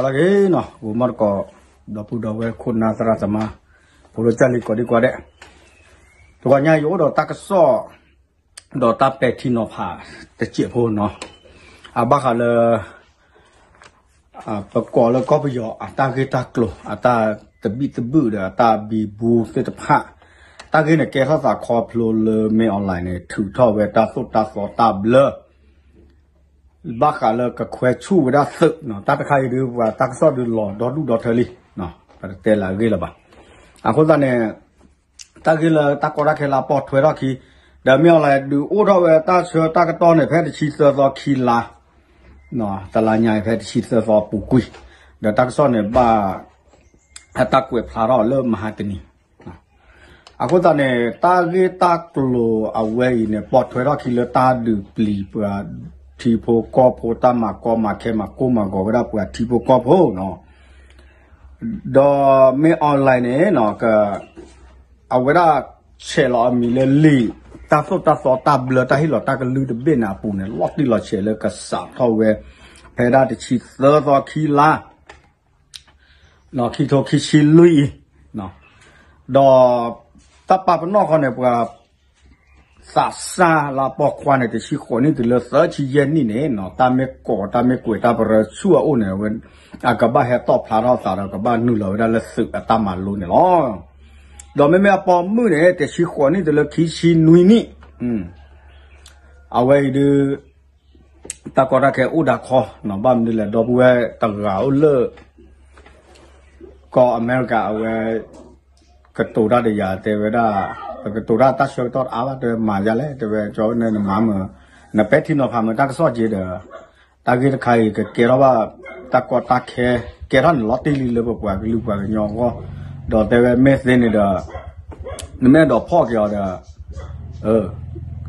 လၢဂ့ၤနီၤ ဂိၤမီၢ်တကိး ဒီပုၢ်ဒီဝဲၢ်ခိၣ်နၢ်သရၣ်သမါ ဖိလၢကၢ်လံၤကိးဒံကိးဒဲး, တဂီၤညါယအိၣ်ဒီးတၢ်ကစီၣ် ဒီးတၢ်ပဲာ်ထံနီၤဖးတစဲးဖိနီၤ, အဘၣ်ဃးလၢ ပကိးလၢကီၢ်ပယီၤအတၢ်ဂ့ၢ်တၢ်ကျိၤ အတၢ်သဘံၣ်သဘုၣ်ဒီးအတၢ်ဘံဘူသ့ၣ်တဖၣ်, တၢ်ဂ့ၢ်န့ၣ်ကဲထီၣ်သးခီဖျိလၢမင်းအောင်လှိုင်န့ၣ် ထုးထီၣ်ဝဲတၢ်သိၣ်တၢ်သီတၢ်ဘျၢ ဘၣ်ဃးလၢကခွဲဆူၣ်ဝဲဒၣ်သုးနီၤ, တၢ်တခါအံၤဒုး ပှၤတၢ်ကစီၣ်ဒုးလီၤဒီဒူၣ်ဒီထၢလံ, ပတတဲလၢအဂ့ၢ်လၢၤဘၣ်. အဃိသတးန့ၣ် တၢ်ဂ့ၢ်လၢတၢ်ကီတၢ်ခဲလၢအပိာ်ထွဲထီၣ်ခံ, ဒီးမင်းအောင်လှိုင် ဒုးအိၣ်ထီၣ်ဝဲတၢ်ဆၢတၢ်ကတီၢ်န့ၣ် ဖဲတဆံသၢသီခံလါ, တလါညါအံၤ ဖဲတဆံသၢသီပူၤကွံာ်, ဒီးတၢ်ကစီၣ်န့ၣ်ဘၣ် အတၢ်ကွဲးဖျါထီၣ်လၢမဟါတနံၤ အဃိသတးန့ၣ် တၢ်ဂ့ၢ်တၢ်ကျိၤအဝဲအံၤန့ၣ် ပိာ်ထွဲထီၣ်ခံလၢတၢ်ဒုးပျံၤပှၤထံဖိကီၢ်ဖိ တၢ်မၤကီမၤခဲမၤကိၢ်မၤဂီၤဝဲဒၣ်ပှၤထံဖိကီၢ်ဖိနီၤ, ဒီးမင်းအောင်လှိုင်န့ၣ် အဝဲဒၣ်ဆဲးလီၤအမံၤလၢလံာ် တၢ်သိၣ်တၢ်သီတၢ်ဘျၢတၢ်ဟ့ၣ်လီၤတၢ်ကလုၢ်တဘ့ၣ်န့ၣ်အပူၤန့ၣ် လီၤတံၢ်လီၤဆဲးလၢကစးထီၣ်ဝဲ ဖဲဒၣ်တဆံသၢသီခံလါ ခံထိခံဆံလွံၢ်အံၤ, ဒီးတၢ်ပာ်ပနီၣ်ဃီန့ၣ် ပှၤသးစၢ်လၢအပိာ်ခွါန့ၣ် တဆံဃိးနံၣ်တုၤလၢသၢဆံယဲၢ်နံၣ်န့ၣ်နီၤ, တၢ်မ့ၢ်ကိးတၢ်မ့ၢ်ကွဲးတၢ်ပရၢဆူၣ်အအိၣ်န့ၣ် အကဘၣ်ဟဲတီၣ်ဖျါထီၣ်သးဒီး ကဘၣ်နုာ်လီၤဝဲဒၣ်လၢသုးအတၢ်မၤလိန့ၣ်လီၤ. ဒီးမ့မ့ၢ်အပိာ်မုၣ်န့ၣ် တဆံဃိးနံၣ်တုၤလၢခံဆံနွံနံၣ် အဝဲအံၤဒုး တၢ်ကီတၢ်ခဲအိၣ်ဒၣ်ခီနီၤ, ဘၣ်မနုၤလဲၣ် ဒီပုၢ်ဝဲၢ်တဂၤအိၣ်လၢ ကီၢ်အမဲရကၤ အဝဲ ကတိၤတၢ်ဒီးယၤ တဲဝဲဒၣ် ပကတိၤတၢ်တၢ်ဆၢကတီၢ်တအါဘၣ် တဲဝဲမၤယၤလဲၣ် တဲဝဲ ကၠီဝဲန့ၣ် နမၤမုာ် နပဲာ်ထံနီၤဖးမုာ်တၢ်ကစီၣ်က့ၤဒီး တၢ်ဂ့ၢ်တခါအံၤ ကကဲထီၣ်ဘၣ် တၢ်ကီတၢ်ခဲ ကဲထီၣ်န့ၣ်လီၤတံၢ်လံလၢပပှၤကလုာ်ပှၤကညီအဂီၢ်, ဒီးတဲဝဲမ့ၢ်သ့န့ၣ်ဒီး နမ့ၢ်အဲၣ်ဒိးဖီၣ်က့ၤအီၤဒီး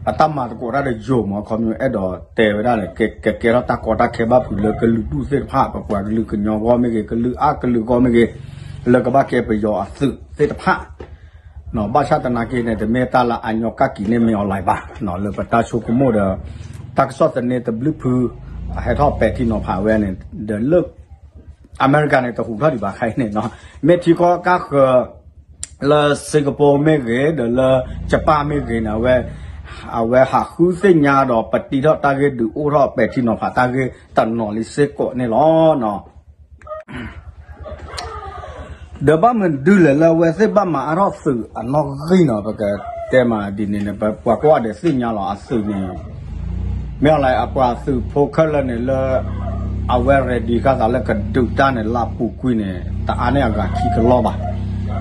အတၢ်မၤသကိးတၢ်ဒီးယိာ်မး ခီမ့ၢ်အဲၣ်ဒိးတဲဝဲဒၣ်န့ၣ် ကကဲထီၣ်တၢ်ကီတၢ်ခဲဘၣ်ဖုးလၢကလုာ်ဒူၣ်သ့ၣ်တဖၣ် ပပှၤကလုာ်ကညီအဂီၢ်မ့ၢ်ဂ့ၤ ကလုာ်အါကလုာ်အဂီၢ်မ့ၢ်ဂ့ၤ လၢကဘၣ်ကဲပယီၤအသုးသ့ၣ်တဖၣ် ဘၣ်ဆၣ်သနာ်က့န့ၣ် တမ့ၢ်တၢ်လၢအညီကၣ်ကံၤန့ၢ်မင်းအောင်လှိုင်ဘၣ်, လၢပတၢ်ဆိကမိၣ်ဒီး တၢ်ကစီၣ်သန့တဘျုးဖု အဟဲထီၣ်ပဲာ်ထံနီၤဖးဝဲန့ၣ် ဒီးလၢ အမဲရကၤန့ၣ် တဟူးထီၣ်ဒံးဘၣ်ခဲအံၤန့ၣ်နီၤ, မ့ၢ်ထံကီၢ်ကၢ်ဃၢၤ လၢစ့ကပီမ့ၢ်ဂ့ၤ ဒီးလၢကပၣ်မ့ၢ်ဂ့ၤန့ၣ် အဝဲ အဝဲဟးဃုသ့ၣ်ညါဒီးပတံထီၣ်တၢ်ဂ့ၢ်ဒုးအိၣ်ထီၣ်ပဲာ်ထံနီၤဖးတၢ်ဂ့ၢ်တနီၤလံစ့ၢ်ကီးန့ၣ်လီၤ. ဒီးဘၣ်မနုၤဒုလဲၣ်လၢအဝဲသ့ၣ်ဘၣ်မၤအါထီၣ်သုးအနီၣ်ဂံၢ်နီၤ ပကတဲမးဒ်န့ၣ်န့ၣ် ပပှၤကိးဂၤဒဲးသ့ၣ်ညါလီၤ အသုးန့ၣ် မ့ၢ်အီၤလၢအပှၤသုးဖိခဲလၢာ်န့ၣ်လၢ အဝဲ ready ဃာ်သးလၢကဒုးတၢ်န့ၣ် လၢအပူၤကွံာ်န့ၣ် တအါန့ၢ်အဂၤခံကလီၢ်ဘၣ်.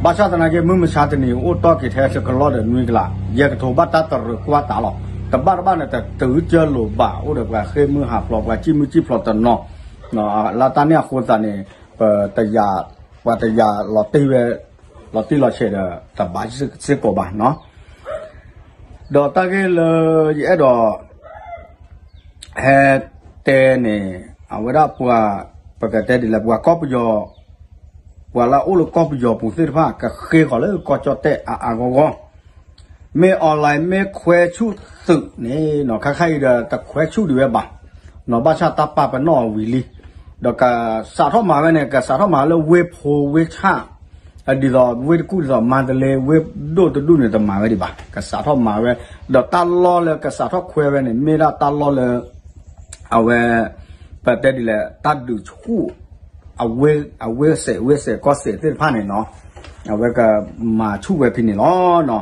ဘၣ်ဆၣ်သနာ်က့ မုၢ်မဆါတနံၤအိၣ်တီၢ်က့ၤထဲတကလီၢ်ဒီးနွံကလး ယဲကထိးဘၣ်တၢ်တရၢၣ်ကွၢ်တၢ်လီၤ. တဘၣ်တဘၣ်န့ၣ် တတုၤကၢလိာ်ဘၣ် အိၣ်ဒီးပှၤဃ့ၢ်မုၢ်ဟးဖျိး ပှၤစံၣ်မုၢ်စံၣ်ဖျိးတနီၤ လၢတၢ်န့ၣ်အဃိသတးန့ၣ် ပတယၤ ပှၤတယၤလီၤတံၢ်ဝဲ လီၤတံၢ်လီၤဆဲးဒီး တဘၣ်စ့ၢ်ကီးဘၣ်နီၤ. ဒီးတၢ်ဂ့ၢ်လၢယအဲၣ်ဒိး ဟဲတဲန့ၣ် အဝဲဒၣ်ပှၤ ပကတဲဒ်လဲၣ် ပှၤကီၢ်ပယီၤ ပှၤလၢအအိၣ်လၢကီၢ်ပယီၤပူၤသ့ၣ်တဖၣ် ကဃ့ၢ်ဃီၤလၢကီၢ်ကၠီၣ်တဲၣ်အါအါဂီၢ်ဂီၢ် မ့ၢ်အီၤလၢမ့ၢ်ခွဲဆူၣ်သုးန့ၣ်နီၤ ခဲခါအံၤဒီး တခွဲဆူၣ်ဒံးဝဲဘၣ်နီၤ ဘၣ်ဆၣ်တၢ်ပာ်ပနီၣ်အီၤဝံၤလံ ဒီးကစးထီၣ်မၤဝဲန့ၣ် ကစးထီၣ်မၤလၢဝ့ၢ်ဖိဝ့ၢ်ဆၣ် ဒ်သိးဝ့ၢ်တကူၣ်ဒ်သိးမါတလ့ ဝ့ၢ်ဒိၣ်တဒူၣ်န့ၣ် တမၤဝဲဒံးဘၣ် ကစးထီၣ်မၤဝဲ ဒီးတၢ်လီၢ်လၢကစးထီၣ်ခွဲဝဲန့ၣ် မ့ၢ်ဒၣ်တၢ်လီၢ်လၢ အဝဲ ပတဲဒ်လဲၣ် တၢ်ဒုးဆူၣ် အဝ့ၢ်စဲး ဝ့ၢ်စဲး ကီၢ်စဲးသ့ၣ်တဖၣ်န့ၣ်နီၤ အဝဲကမၤဆူၣ်ဝဲဖဲန့ၣ်လီၤ.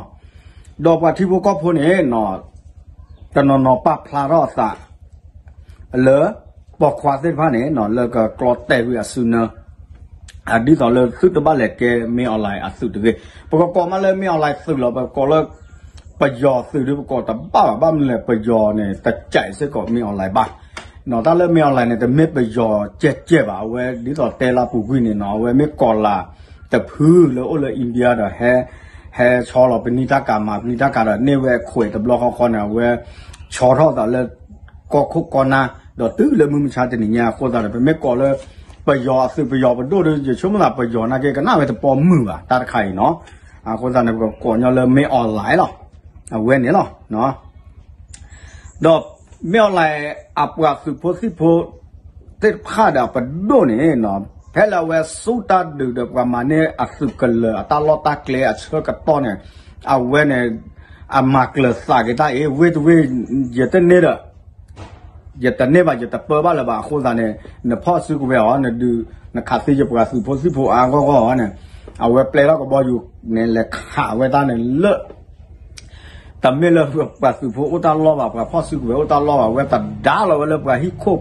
ဒီးပှၤထံဖိကီၢ်ဖိန့ၣ်နီၤ တနီၤနီၤပာ်ဖျါထီၣ်အသး လၢ ပိာ်ခွါသ့ၣ်တဖၣ်န့ၣ်နီၤ လၢကကျီတဲာ်ကွံာ်အစုနၢ ဒ်သိးလၢသုတဘၣ်လဲၤကဲမ့ၢ်အီၤလၢအသုးတဂ့ၤ ပကကိးမးလၢမ့ၢ်အီၤလၢသုးလီၤ ပကကိးလၢ ပယီၤသုးဒုးပကိးတဘၣ်ဘၣ် ဘၣ်မနုၤလဲၣ် ပယီၤန့ၣ် တကြိုက်စ့ၢ်ကီးမ့ၢ်အီၤလၢဘၣ် တၢ်လၢမ့ၢ်အီၤလၢန့ၣ် တမ့ၢ်ပယီၤကဲကဲဘၣ် အဝဲဒ်သိးတဲလၢပူၤကွံာ်န့ၣ်နီၤ အဝဲမ့ၢ်ကီၤလၤတဖုလၢအိၣ်လၢ India ဒီး ဟဲဆီလီၤပနံာ်တၢ်ကၤမၤပနံာ်တၢ်ကၤဒီးန့ၢ်ဝဲအခွဲးတဘျီဃီဃီန့ၣ် အဝဲ ဆီထီၣ်သးလၢ ကီၢ်ခိၣ်ကီၢ်နၢ် ဒီးတုၤလၢမုၢ်မဆါတနံၤညါအဃိသတးဒီး ပမ့ၢ်ကိးလၢ ပယီၤအသုးပယီၤပဒိၣ်ဒီး ယဆိကမိၣ်သးပယီၤနာ်က့ ကနၣ်ဝဲတပီမုၢ်ဘၣ် တၢ်တခါအံၤနီၤ အဃိသတးန့ၣ် ပကကိးညီလၢမ့ၢ်အီၤလၢလီၤ အဝဲန့ၣ်လီၤ ဒီးမ့ၢ်အီၤလၢအပှၤသုးဖိသံၣ်ဖိ သ့ၣ်တဖၣ်ဒီးအပဒိၣ်န့ၣ်နီၤ ဖဲလၢအဝဲဆူတၢ်ဒုးဒီးပှၤမၤန့ၢ်အသုးကလၢၤအတၢ်လီၢ်တၢ်ကျဲအဆၢကတီၢ်န့ၣ်, အဝဲန့ၣ် အမၤကျၢၤသးက့ၤတၢ်အံၤ ဝ့ၢ်တဝ့ၢ် ယတန့ၢ်ဒီး ယတန့ၢ်ဘၣ် ယတပၢဘၣ်လၢၤဘၣ်အဃိသတးန့ၣ် နဖီၣ်စုကဝဲၤအီၤ နဒုး နခးသံယပှၤသုးဖိသံၣ်ဖိအါဂီၢ်ဂီၢ်န့ၣ်, အဝဲပျဲထီၣ်ကဘီယူၤန့ၣ် လဲၤခးဝဲတၢ်န့ၣ်လၢ တမ့ၢ်လၢပှၤသုးဖိအိၣ်တၢ်လီၢ်ဘၣ် ပှၤဖီၣ်စုကဝဲၤအိၣ်တၢ်လီၢ်ဘၣ် အဝဲသဒါလီၤဝဲလၢပှၤဟံၣ်ခိၣ်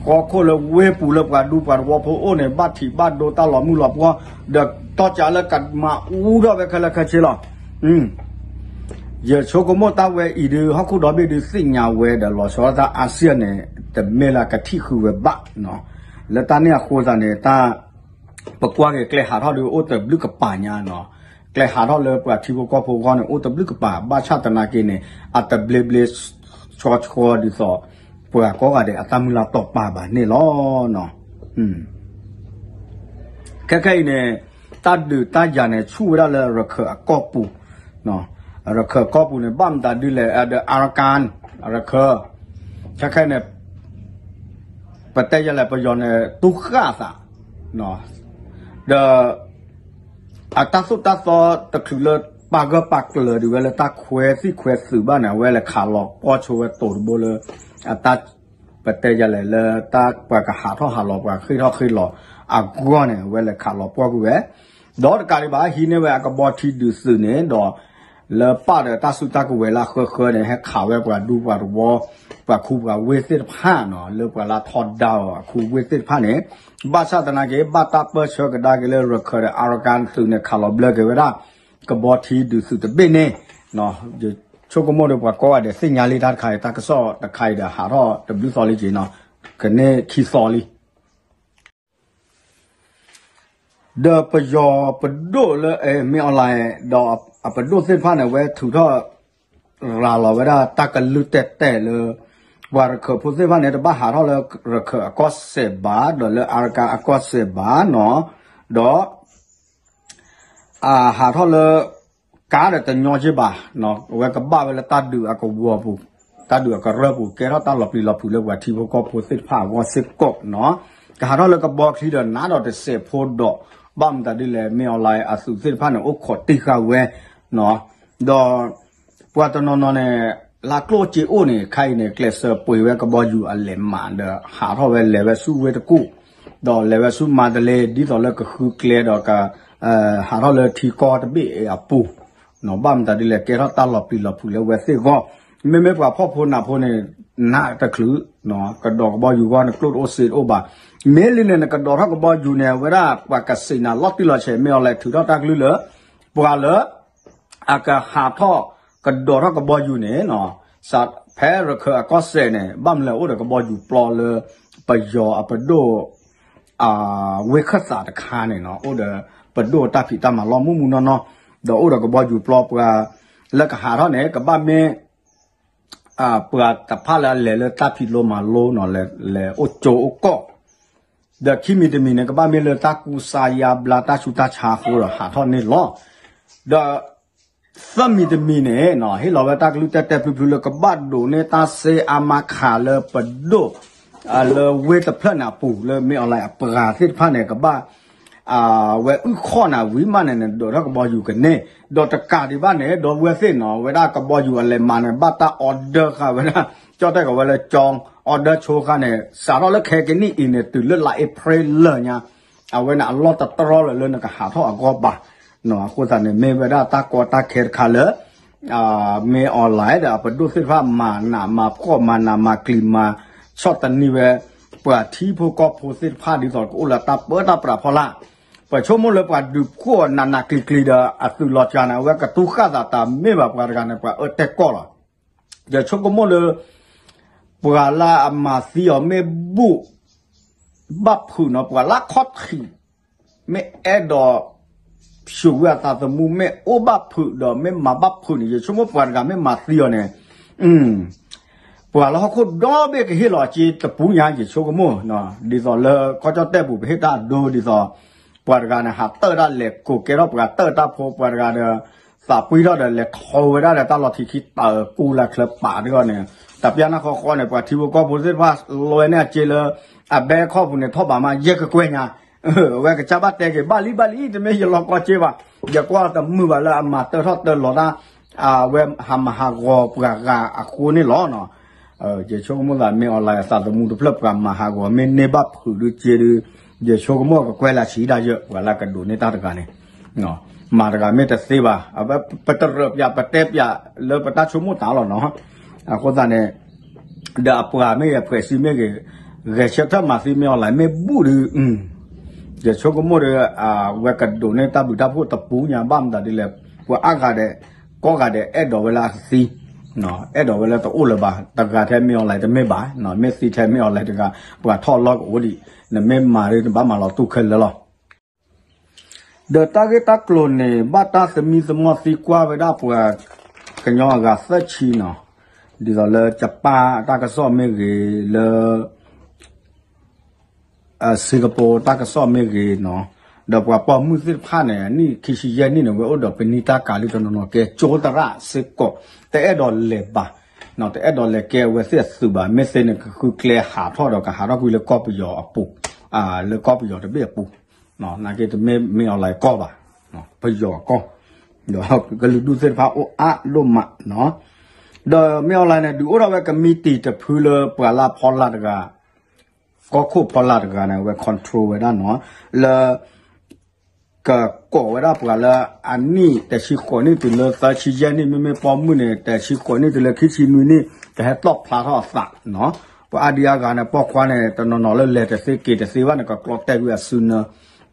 ဃီခိၣ်လၢဝ့ၢ်ပူၤလၢပှၤဒူပှၤသဝီဖိအိၣ်န့ၣ် ဘၣ်ထံးဘၣ်ဒိတၢ်လီၤမုၢ်လီၤပှီၢ် ဒီးတီၢ်ကးလၢကမၤအူထီၣ်ဝဲခဲလၢာ်ခဲဆ့လီၤ. ယဆိကမိၣ်တၢ်ဝဲအံၤဒုး ဟီၣ်ခိၣ်ဒီဘ့ၣ်ဒုးသ့ၣ်ညါဝဲဒီးလီၤဆီဒၣ်တၢ် အါစံၣ်အၣ်န့ၣ် တမ့ၢ်လၢကထံၣ်ဃုာ်ဝဲဘၣ်, လၢတၢ်န့ၣ်အဃိသတးန့ၣ် တၢ် ပကွၢ်က့ၤကျဲဟးထီၣ်ဒုးအိၣ်တဘျုးကပၤညါနီၤ, ကျဲဟးထီၣ်လၢပှၤထံဖိကီၢ်ဖိအဂီၢ်န့ၣ် အိၣ်တဘျုးကပၤ ဘၣ်ဆၣ်သနာ်က့န့ၣ် အတဘျ့ဘျ့ဆှီဆှီဒ်သိး ပှၤကိးဂၤဒဲးအတၢ်မုၢ်လၢ်တီၢ်ပာ်ဘၣ်န့ၣ်လီၤ. ခဲခဲအံၤန့ၣ် တၢ်ဒုးတၢ်ယၤန့ၣ် ဆူၣ်ဝဲဒၣ်လၢရခၢၣ်အကီၢ်ပူၤ, ရခၢၣ်ကီၢ်ပူၤန့ၣ် ဘၣ်မတၤဒုလဲၣ် ဒီး Arakan ရခၢၣ်, ခဲခဲန့ၣ် ပတဲယလဲၣ် ပယီၤန့ၣ် တူၢ်ဃၣ်သး ဒီး အတၢ်သိၣ်တၢ်သီတချုးလၢပာ်ဂၢၢ်ပာ်ကျၢၤဒံးဝဲလၢတၢ်ခွဲသံၣ်ခွဲသုးဘၣ်န့ၣ် အဝဲလဲၤခးလီၤပှီၢ်ဆိဝဲတိၤတဘိလၢ အတၢ် ပတဲယလဲၣ်လၢတၢ်ပှၤကဟးထီၣ်ဟးလီၤ ပှၤဃ့ၢ်ထီၣ်ဃ့ၢ်လီၤအဂီၢ်န့ၣ် အဝဲလဲၤခးလီၤပှီၢ်ကွံာ်ဝဲ ဒီးတကးဒံးဘၣ် ဟံးန့ၢ်ဝဲအကဘီထံဒုးသုးန့ၣ်ဒီး လၢပာ်ဒီးတၢ်စုတၢ်ကဝဲၤလၢအဃၢဃၢန့ၣ် ဟဲခးဝဲပှၤဒူပှၤသဝီ ပှၤခူပှၤဝ့ၢ်သ့ၣ်တဖၣ်နီၤ လၢပှၤလၢထီဒါအီၤအခူဝ့ၢ်သ့ၣ်တဖၣ်န့ၣ် ဘၣ်ဆၣ်သနာ်က့ ဘၣ်တၢ်ပၢၢ်ဆၢကဒါက့ၤလၢရခၢၣ်ဒီး Arakan သုးန့ၣ် ခးလီၤဘျၢက့ၤဝဲဒၣ် ကဘီထံဒုးသုးတဘ့ၣ်န့ၣ် ယဆိကမိၣ်ဒီးပှၤကိးဂၤဒဲးသ့ၣ်ညါလံတၢ်တခါအံၤ တၢ်ကစီၣ်တခါအံၤဒီးဟးထီၣ်တဘျုးသီလံက့ၤနီၤ ကန့ၢ်ခံသီလံ ဒီးပယီၤပဒိၣ်လၢ မ့ၢ် online ဒီးအပဒိၣ်သ့ၣ်တဖၣ်န့ၣ် အဝဲထုးထီၣ်ရၤလီၤဝဲဒၣ်တၢ်ကလုၢ်တဲာ်တဲာ်လၢ ပှၤရခၢၣ်ဖိသ့ၣ်တဖၣ်န့ၣ် တဘၣ်ဟးထီၣ်လၢရခၢၣ်အကီၢ်စဲၣ်ဘၣ် ဒီးလၢ Arakan အကီၢ်စဲၣ်ဘၣ်နီၤ ဒီး အဟးထီၣ်လၢ ကါဒီးတညီက့ဘၣ်, အဝဲကဘၣ်ဝဲလၢတၢ်ဒုးအကဝီၤပူၤ, တၢ်ဒုးအကရၢၢ်ပူၤ ကဲထီၣ်တၢ်လီၤပျံၤလီၤဖုးလၢပှၤထံဖိကီၢ်ဖိသ့ၣ်တဖၣ်အဂီၢ်စ့ၢ်ကီးနီၤ, ကဟးထီၣ်လၢကဘီချံဒီးနးဒီးတစဲးဖိဒီး ဘၣ်မတၤဒ်လဲၣ် မ့ၢ် online အသုးသ့ၣ်တဖၣ်န့ၣ် အိၣ်ခိးတံၢ်ဃာ်ဝဲ, ဒီး ပှၤတနီၤနီၤန့ၣ် လၢကျိၣ်စ့အိၣ်န့ၣ် ခါအံၤန့ၣ် ကျဲးစၢးပှ့ၤဝဲကဘီယူၤအလဲၤမးဒီး ဟးထီၣ်ဝဲလဲၤဝဲဆူဝ့ၢ်တကူၣ်, ဒီးလဲၤဝဲဆူမါတလ့ ဒ်သိးလၢကဃုကျဲဒီး ဟးထီၣ်လၢထံကီၢ်တဘ့ၣ်အပူၤ, ဘၣ်မတၤဒ်လဲၣ် ကဲထီၣ်တၢ်လီၤပျံၤလီၤဖုးလၢဝဲသ့ၣ်အဂီၢ်, မ့မ့ၢ်ပှၤဖှီၣ်ဖိနးဖိန့ၣ် နးတချုး, ကဒီးကဘီယူၤအဂီၢ်န့ၣ် ကျိၣ်တအိၣ်စ့တအိၣ်ဘၣ်, မ့ၢ်လံန့ၣ် နကဒီးထီၣ်ကဘီယူၤန့ၣ် အဝဲဒၣ်ပှၤကစံးနၤလီၤတံၢ်လီၤဆဲး မ့ၢ် online ထုးထီၣ်တၢ်ကလုၢ်လၢ ပှၤလၢ အကဟးထီၣ်ကဒီးထီၣ်ကဘီယူၤန့ၣ် ဖဲရခၢၣ်အကီၢ်စဲၣ်န့ၣ် ဘၣ်မနုၤလဲၣ် အိၣ်ဒီးကဘီယူၤပျီလၢ ပယီၤအပဒိၣ် ဝ့ၢ်ခၢၣ်သးတခါန့ၣ်နီၤ အိၣ်ဒီးပဒိၣ်တၢ်ဖံးတၢ်မၤလီၢ်မုၢ်မုၢ်နီၢ်နီၢ်, ဒီးအိၣ်ဒီးကဘီယူၤပျီပှၤ လၢကဟးထီၣ်န့ၣ် ကဘၣ်မ့ၢ် ပှၤတဖၣ်လၢအလဲၤလၢတၢ်ဖံးလိမၤလိနီၤ လဲၤအိၣ်ကၠိအိၣ်ကီၢ်, ဒီးခံမံၤတမံၤန့ၣ် ကဘၣ်မ့ၢ်လၢတၢ်ကူစါယါဘျါတၢ်ဆူးတၢ်ဆါအဃိဒီးဟးထီၣ်န့ၣ်လီၤ. ဒီး သၢမံၤတမံၤန့ၣ်နီၤ ဟ့ၣ်လီၤဝဲတၢ်ကလုၢ်တဲာ်တဲာ်ဖျုးဖျုးလၢကဘၣ်ဒိးန့ၢ်တၢ် စ့အါမးခး လၢပဒိၣ် လၢဝ့ၢ်တဖျၢၣ်န့ၣ်အပူၤ လၢမ့ၢ် online အပှၤသ့ၣ်တဖၣ်န့ၣ် ကဘၣ် ဝဲအုၣ်ခီၣ်နၤဝံၤမးန့ၣ် နဒိးထီၣ်ကဘီယူၤကန့ၢ်, ဒီးတကးဒံးဘၣ်န့ၣ် ဒီပုၢ်ဝဲၢ်သ့ၣ်နီၤ ဝဲဒၣ်ကဘီယူၤအလဲၤမးန့ၣ် ဘၣ်တၢ် order ဃာ်ဝဲဒၣ် ကၠီၣ်တဲၣ်ကီးဝဲလၢကၠီ order ဆိဃာ်န့ၣ် စးထီၣ်လၢခဲကနံၣ်အံၤန့ၣ် တုၤလၢလါအ့ဖြ့လၢာ်ညါ အဝဲန့ၣ်အလီၢ်တတြီလၢၤလၢနကဟးထီၣ်အဂီၢ်ဘၣ်. အဃိသတးန့ၣ် မ့ၢ်ဝဲဒၣ်တၢ်ကီတၢ်ခဲတခါလၢ မ့ၢ် online ဒီးအပဒိၣ်သ့ၣ်တဖၣ်မၤနးမၤဖှီၣ်မၤနးမၤကျံၤမၤဆီၣ်သနံးဝဲ ပှၤထံဖိကီၢ်ဖိသ့ၣ်တဖၣ်ဒ်သိးကအိၣ်လၢတၢ်ပၢတၢ်ပြးဖီလာ်, ပဆိကမိၣ်လၢပှၤဒုးဖှိၣ်နးနးကျံၤကျံၤဒီး အသုးလီၤစှၤန့ၣ် အဝဲကတူၢ်ဃာ်သးတၢ်မ့ၢ်ဘၣ်ပှၤတဂၤန့ၣ် ပှၤအၢတဲာ်ကီၢ်လီၤ. ယဆိကမိၣ်လၢ ပှၤလၢအမၤသံအီၤမ့ၢ်ဘူၣ် ဘၣ်ဖုးနီၤ ပှၤလၢခီၣ်ထံး မ့ၢ်အဲၣ်ဒိး ဆူးဝဲအသးသမူ မ့ၢ်အိၣ်ဘၣ်ဖုးဒီးမ့ၢ်မၤဘၣ်ဖုးန့ၣ် ယဆိကမိၣ်ပှၤတဂၤမ့ၢ်မၤသံအီၤန့ၣ် ပှၤလၢဟီၣ်ခိၣ်ဒီဘ့ၣ်ကဟ့ၣ်လီၤအစ့တပူၤညါ ယဆိကမိၣ် ဒ်သိးလၢကီၢ်ကၠီၣ်တဲၣ်ပူၤ ပဟ့ၣ်တၢ်အဒိဒ်သိး ပှၤတဂၤန့ၣ် ဟးတၢၣ်တၢ်လဲၤကိးကဲထီၣ်ပှၤတၢၣ်တၢ်ဖိ ပှၤတဂၤဒီး သးပှံၢ်ထီၣ်ဒီးလဲၤထီဝဲဒၣ်ဒီးတၢ်လီၤထံးခံတၢ်ကူလၢချၢပာ်တဂီၢ်န့ၣ် တပျၢ်နၢ်ဃီဃီန့ၣ် ပှၤထံဖိကီၢ်ဖိသ့ၣ်တဖၣ် လဲန့ၢ်အစ့လၢ အဘဲခီၣ်ပူၤန့ၣ် ထီၣ်ဘးမး ယဲၢ်ကကွဲၢ်ညါ အဝဲကစၢ်ဘၣ်တဲက့ၤ ဘၣ်လံဘၣ်လံ တမ့ၢ်ယလီၤကီက့ဘၣ်, ယကွၢ်တမုာ်ဘၣ်လၢအမၤတၢထီၣ်တၢလီၤတၢ် အဝဲဟးမၤဟးဂီၤပှၤဂၤအဃိန့ၣ်လီၤ. ယဆိကမိၣ်သး မ့ၢ်အီၤလၢအသးသမူတဖျၢၣ် ပှၤမၤဟးဂီၤ မ့ၢ်န့ၢ်ဘၣ်ဖုးဒုက့ဒု, ယဆိကမိၣ်ကကွဲးလၢဆံးဒၣ်ယဲ ပှၤလၢကဒိးန့ၢ်တၢ်တဂၤန့ၣ် မၤတဂၤမ့ၢ်တသ့ဘၣ်, ပတရၢးပၠး ပတဲပၠးလၢပတၢ်ဆိကမိၣ်တၢ်လီၤနီၤ. အဃိသတးန့ၣ် ဒီးအပှၤမ့ၢ်ဂ့ၤ ဖှဲးစံမ့ၢ်ဂ့ၤ ဂဲၤဆၢထၢၣ်မၤသံ မ့ၢ်အီၤလၢ မ့ၢ်ဘူၣ်ဒု, ယဆိကမိၣ်ဒီး အဝဲကဒိးန့ၢ်တၢ်ဘျုးတၢ်ဖှိၣ်တပူၤညါ ဘၣ်မတၤဒ်လဲၣ်, ပှၤအါဂၤဒီး ကိးဂၤဒဲး အဲၣ်ဒိးဝဲလၢအသံ, အဲၣ်ဒိးဝဲလၢတအိၣ်လၢၤဘၣ်, တဂၤထဲမ့ၢ်အီၤလၢတမ့ၢ်ဘၣ်, မ့ၢ်သံထဲမ့ၢ်အီၤလၢတဂၤ ပှၤထီၣ်လီၢ်ကအိၣ်ဒံး, နမ့ၢ်မၤဒီး နဘၣ်မၤလီၤတူၢ်ခဲလၢာ်လီၤ. ဒီးတၢ်ဂ့ၢ်တၢ်ကျိၤန့ၣ် ဘၣ်တၢ်သမံသမိးသံကွၢ်ဝဲဒၣ်ပှၤကညီအဂၤသၢဆံနီၤ, ဒ်သိးလၢ Japan တၢ်ကစီၣ်မ့ၢ်ဂ့ၤ လၢ Singapore တၢ်ကစီၣ်မ့ၢ်ဂ့ၤနီၤ, ဒီးပှၤပိာ်မုၣ်သ့ၣ်တဖၣ်န့ၣ် အနံၣ်ခံဆံယဲၢ်နံၣ်န့ၣ် ဝဲအိၣ်ဒီးပနံာ်တၢ်ကၤလံတနီၤနီၤ ကဲကၠိသရၣ်စ့ၢ်ကီး, တအဲၣ်ဒိးလဲၤဘၣ်, တအဲၣ်ဒိးလဲၤကဲအဝဲသ့ၣ်အသုးဘၣ်, မ့ၢ်သ့န့ၣ် ကဃုကျဲဟးထီၣ်ဒီးကဟးထီၣ်ကွံာ်လၢကီၢ်ပယီၤအပူၤ, လၢကီၢ်ပယီၤတဘ့ၣ်အပူၤ, နာ်က့တမ့ၢ်မ့ၢ်အီၤလၢကီၢ်ဘၣ်, ပယီၤအကီၢ်, ဒီးကလုာ်ဒူၣ်သ့ၣ်တဖၣ်အိၣ်အါဒိၣ်မးနီၤ, ဒီးမ့ၢ်အီၤလၢန့ၣ် ဒုးအိၣ်ထီၣ်ဝဲကမံးတံာ်တဖုလၢပှၤလၢအဖီလာ်တဂၤ ကီၢ်ခိၣ်ဖီလာ်တဂၤန့ၣ် အဝဲ control ဝဲဒၣ်နီၤ, လၢ ကကိးဝဲဒၣ်ပှၤလၢအနံၣ်တဆံဃိးနံၣ်တုၤလၢသၢဆံယဲၢ်နံၣ်, မ့မ့ၢ်ပိာ်မုၣ်န့ၣ် တဆံဃိးနံၣ်တုၤလၢခံဆံနွံနံၣ် ကဟဲတီၣ်ဖျါထီၣ်အသးနီၤ, ပှၤအါဒံအါဂၤန့ၣ် ပိာ်ခွါန့ၣ် တနီၤနီၤလၢလဲၤတသ့က့ၤတသ့ဘၣ်န့ၣ် ကကျီတဲာ်ကွံာ်အစုနၢ, ဒ်